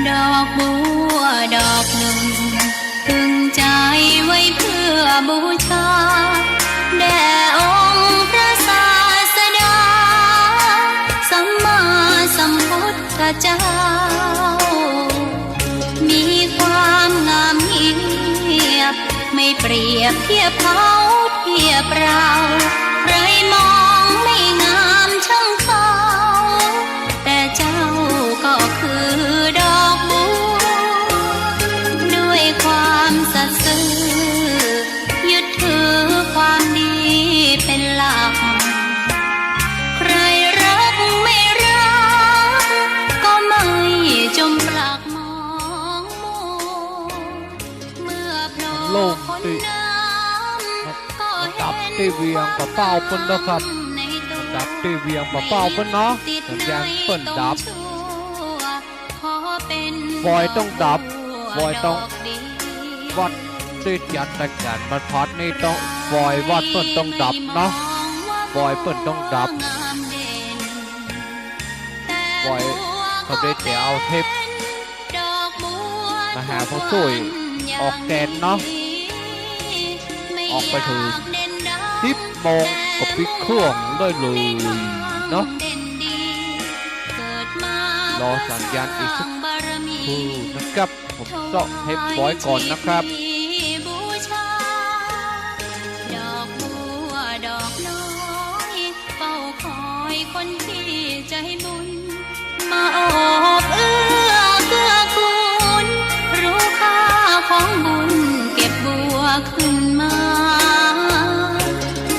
ดอกบัวดอกหนึ่ง ตึงใจไว้เพื่อบูชา แด่องค์พระศาสดา สัมมาสัมพุทธเจ้า มีความงามเงียบ ไม่เปรียบเทียบเขาเทียบเรา ใครมองไม่งามช่างเขา แต่เจ้าก็คือดอกบัว ด้วยความสัตย์ซื่อ ยึดถือความดีเป็นหลัก ใครรักไม่รัก ก็ไม่จมปลักมองมัว เมื่อโผล่พ้นน้ำ ก็เห็น มันดับตี้เวียงป่าเป้าเปิ้นเนาะครับ มันดับตี้เวียงป่าเป้าเปิ้นเนาะ สัญญาณเปิ้นดับ ขอเป็น ฟอยต้องดับ ฟอยต้อง ดอกเดียว วัดตี้จัดแต่งงานมันพัดนี่ต้อง ฟอยวัดเปิ้นต้องดับเนาะ ฟอยเปิ้นต้องดับ งามเด่น ปอย เขาได้แต่เอาเทปมาหาพ่อช่วยออกแตนเนาะ ออกไปเถิงสิบโมงก็ปิดเครื่องได้เลยเนาะ รอสัญญาณอีกสักครู่นะครับ ผมเซาะเทปปอยก่อนนะครับ ดอกบัวดอกน้อย เฝ้าคอยคนที่ใจบุญ มาโอบเอื้อเกื้อกูล รู้ค่าของบุญเก็บบัวขึ้นมา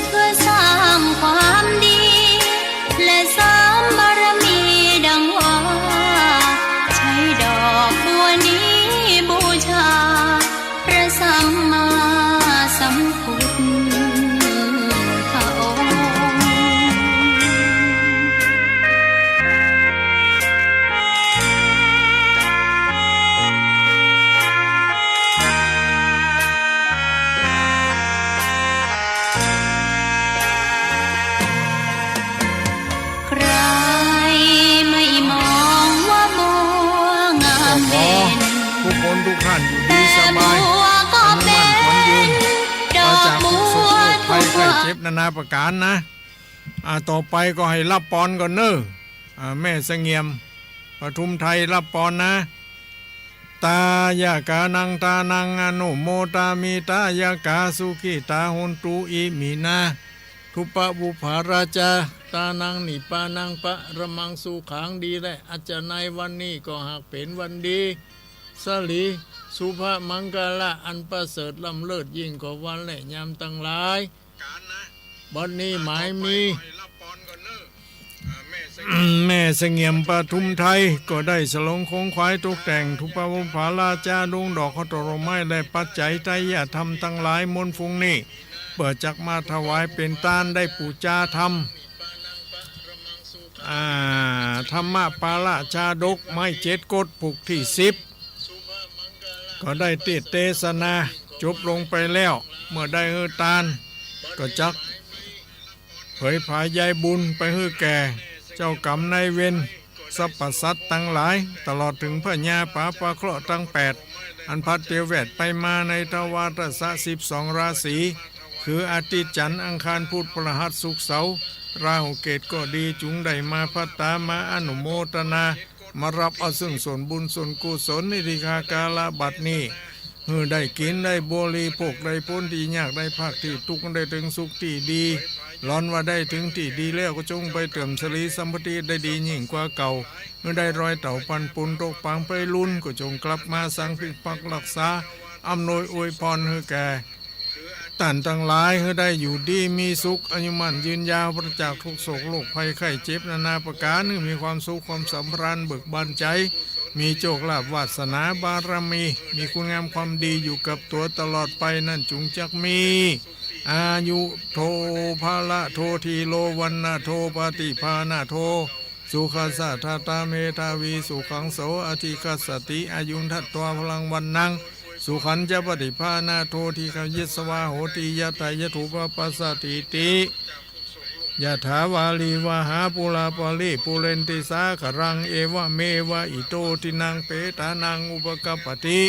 เพื่อสร้างความดี และเสริมบารมีดังว่า ใช้ดอกบัวนี้บูชา พระสัมมาสัมพุทธองค์ ใครไม่มองว่าบัวงามเด่น ก็ขอทุกคนทุกท่านอยู่ดีสบาย แต่บัวก็เป็น อายุมั่นขวัญยืน ดอกบัว ปราศจากทุกข์โศกโรคภัยไข้เจ็บนานาประการนะ อ่า ต่อไปก็ให้ฮับปอนก่อนเน้อ อ่า แม่เสงี่ยม ปทุมไทยฮับปอนนะ ทายกานังทานังอนุโมทามิ ทายกาสุขิตาโหนตุอิมินา ทุปปะปุปผาราจา ทานังนิพพานังปะระมังสุขัง ดีแล อัจจะในวันนี้ก็หากเป๋นวันดี สะหลี สุภมังคละ อันประเสริฐล้ำเลิศยิ่งกว่าวันและยามตังหลาย บัดนี้หมายมี แม่เสงี่ยมปทุมไทย ก็ได้สลงของขวัญตกแต่งทุปปะปุปผาราจา ดวงดอก เคารพดอกไม้ และปัจจัยไตรยธรรมตังหลายมวลฝูงนี้ เปื้อจักมาถวายเป๋นตาน ได้ปู๋จาธรรม อ่า ธรรมปาราชาดก ไม้เจ็ดกฎ ผูกตี้สิบ ก็ได้เตศน์เตสนาจบลงไปแล้ว เมื่อได้หื้อตาน ก็จักเผยผายใยบุญไปหื้อแก่เจ้ากรรมนายเวร สรรพสัตว์ตังหลาย ตลอดเถิงพญาป๋าปลาเคราะห์ตังแปด อันพัดเตียวแวดไปมาในทวารตะสะสิบสองราศี คืออาทิตย์ จันทร์ อังคาร พุธ พฤหัส ศุกร์ เสาร์ ราหู เกตุ ก็ดี จุ่งได้มาพัตตา มาอนุโมทนา มาฮับเอาซึ่งส่วนบุญส่วนกุศล ในตี้ข้ากาละบัดนี้ หื้อได้กิ๋นได้บริโภค ได้ป๊นตี้ยาก ได้พากตี้ตุ๊กข์ ได้เถิงสุขตี้ดี หลอนว่าได้เถิงตี้ดีแล้ว ก็จงไปเติ่มสะหลีสัมปติได้ดียิ่งกว่าเก่า หื้อได้ร้อยเต้าปันปุน ตกปางไปลุน ก็จงกลับมาสังปิปักษ์รักษา อำนวยอวยพรหื้อแก่ ต้านตังหลายหื้อได้อยู่ดีมีสุข อายุมั่นยืนยาว ปราศจากทุกข์โศกโรคภัยไข้เจ็บนานาประการ หื้อมีความสุขความสำราญเบิกบานใจ๋ มีโชคลาภวาสนาบารมี มีคุณงามความดีอยู่กับตั๋วตลอดไป นั้นจุ่งจักมี อายุโท พละโท ธีโร วรรณโท ปฏิภาณโท สุขัสสะ ทัตตา เมธาวี สุขัง โส อธิคัสสติ อายุง ทัตตวา พลัง วรรณัง สุขัญจะ ปฏิภาณโท ทีฆายุ ยะสวา โหติ ยะถา ยะถูปปัสสะถิติ ยะถา วาริวหา ปูรา ปะริปูเรนติ สาคะรัง เอวะเมวะ อิโต ทินัง เปตานัง อุปะกัปปะติ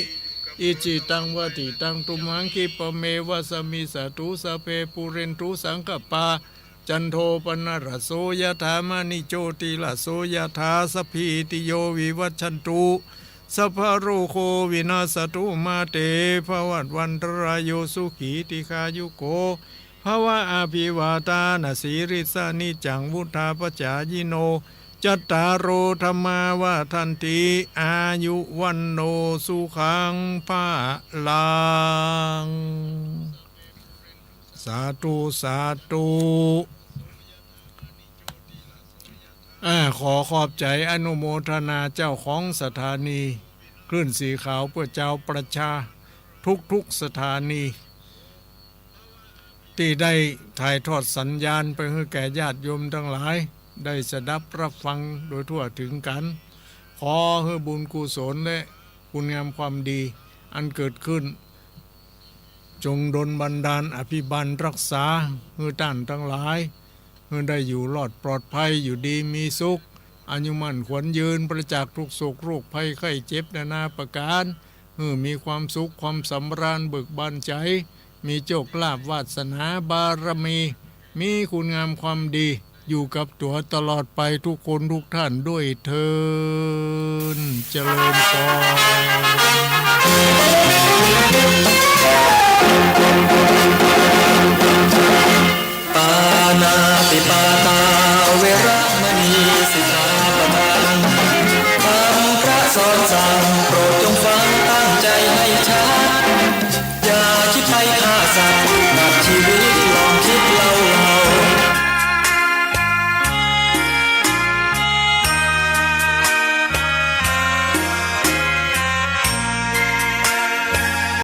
อิจฉิตัง ปะฏิตัง ตุมหัง คิปะเมวะ สะมิชฌะตุ สัพเพ ปูเรนตุ สังกัปปา จันโท ปะนะระโส ยะถา มะณิ โชติระโส ยะถา สัพพีติโย วิวัชชันตุ สัพพะโรโค วินัสสะตุ มาเต ภะวัตวันตะราโย สุขี ทีฆายุโก ภะวะ อภิวาทานะสีลิสสะ นิจจัง วุฑฒาปะจายิโน จัตตาโร ธัมมา วัฑฒันติ อายุ วัณโณ สุขัง พะลัง สาธุ สาธุ อ่า ขอขอบใจ๋อนุโมทนาเจ้าของสถานีคลื่นสีขาวเปื้อจาวประชา ทุกๆ สถานี ตี้ได้ถ่ายทอดสัญญาณไปหื้อแก่ญาติโยมตังหลาย ได้สดับฮับฟังโดยทั่วเถิงกั๋น ขอหื้อบุญกุศลและคุณงามความดีอันเกิดขึ้น จงดลบันดาลอภิบาลฮักษาหื้อต้านตังหลาย หื้อได้อยู่รอดปลอดภัย อยู่ดีมีสุข อายุมั่นขวัญยืน ปราศจากทุกข์โศกโรคภัยไข้เจ็บนานาประก๋าน หื้อมีความสุขความสำราญเบิกบานใจ๋ มีโชคลาภวาสนาบารมี มีคุณงามความดี อยู่กับตั๋วตลอดไปทุกคนทุกท่านด้วยเทอญ เจริญพร ปาณาติปาตา เวร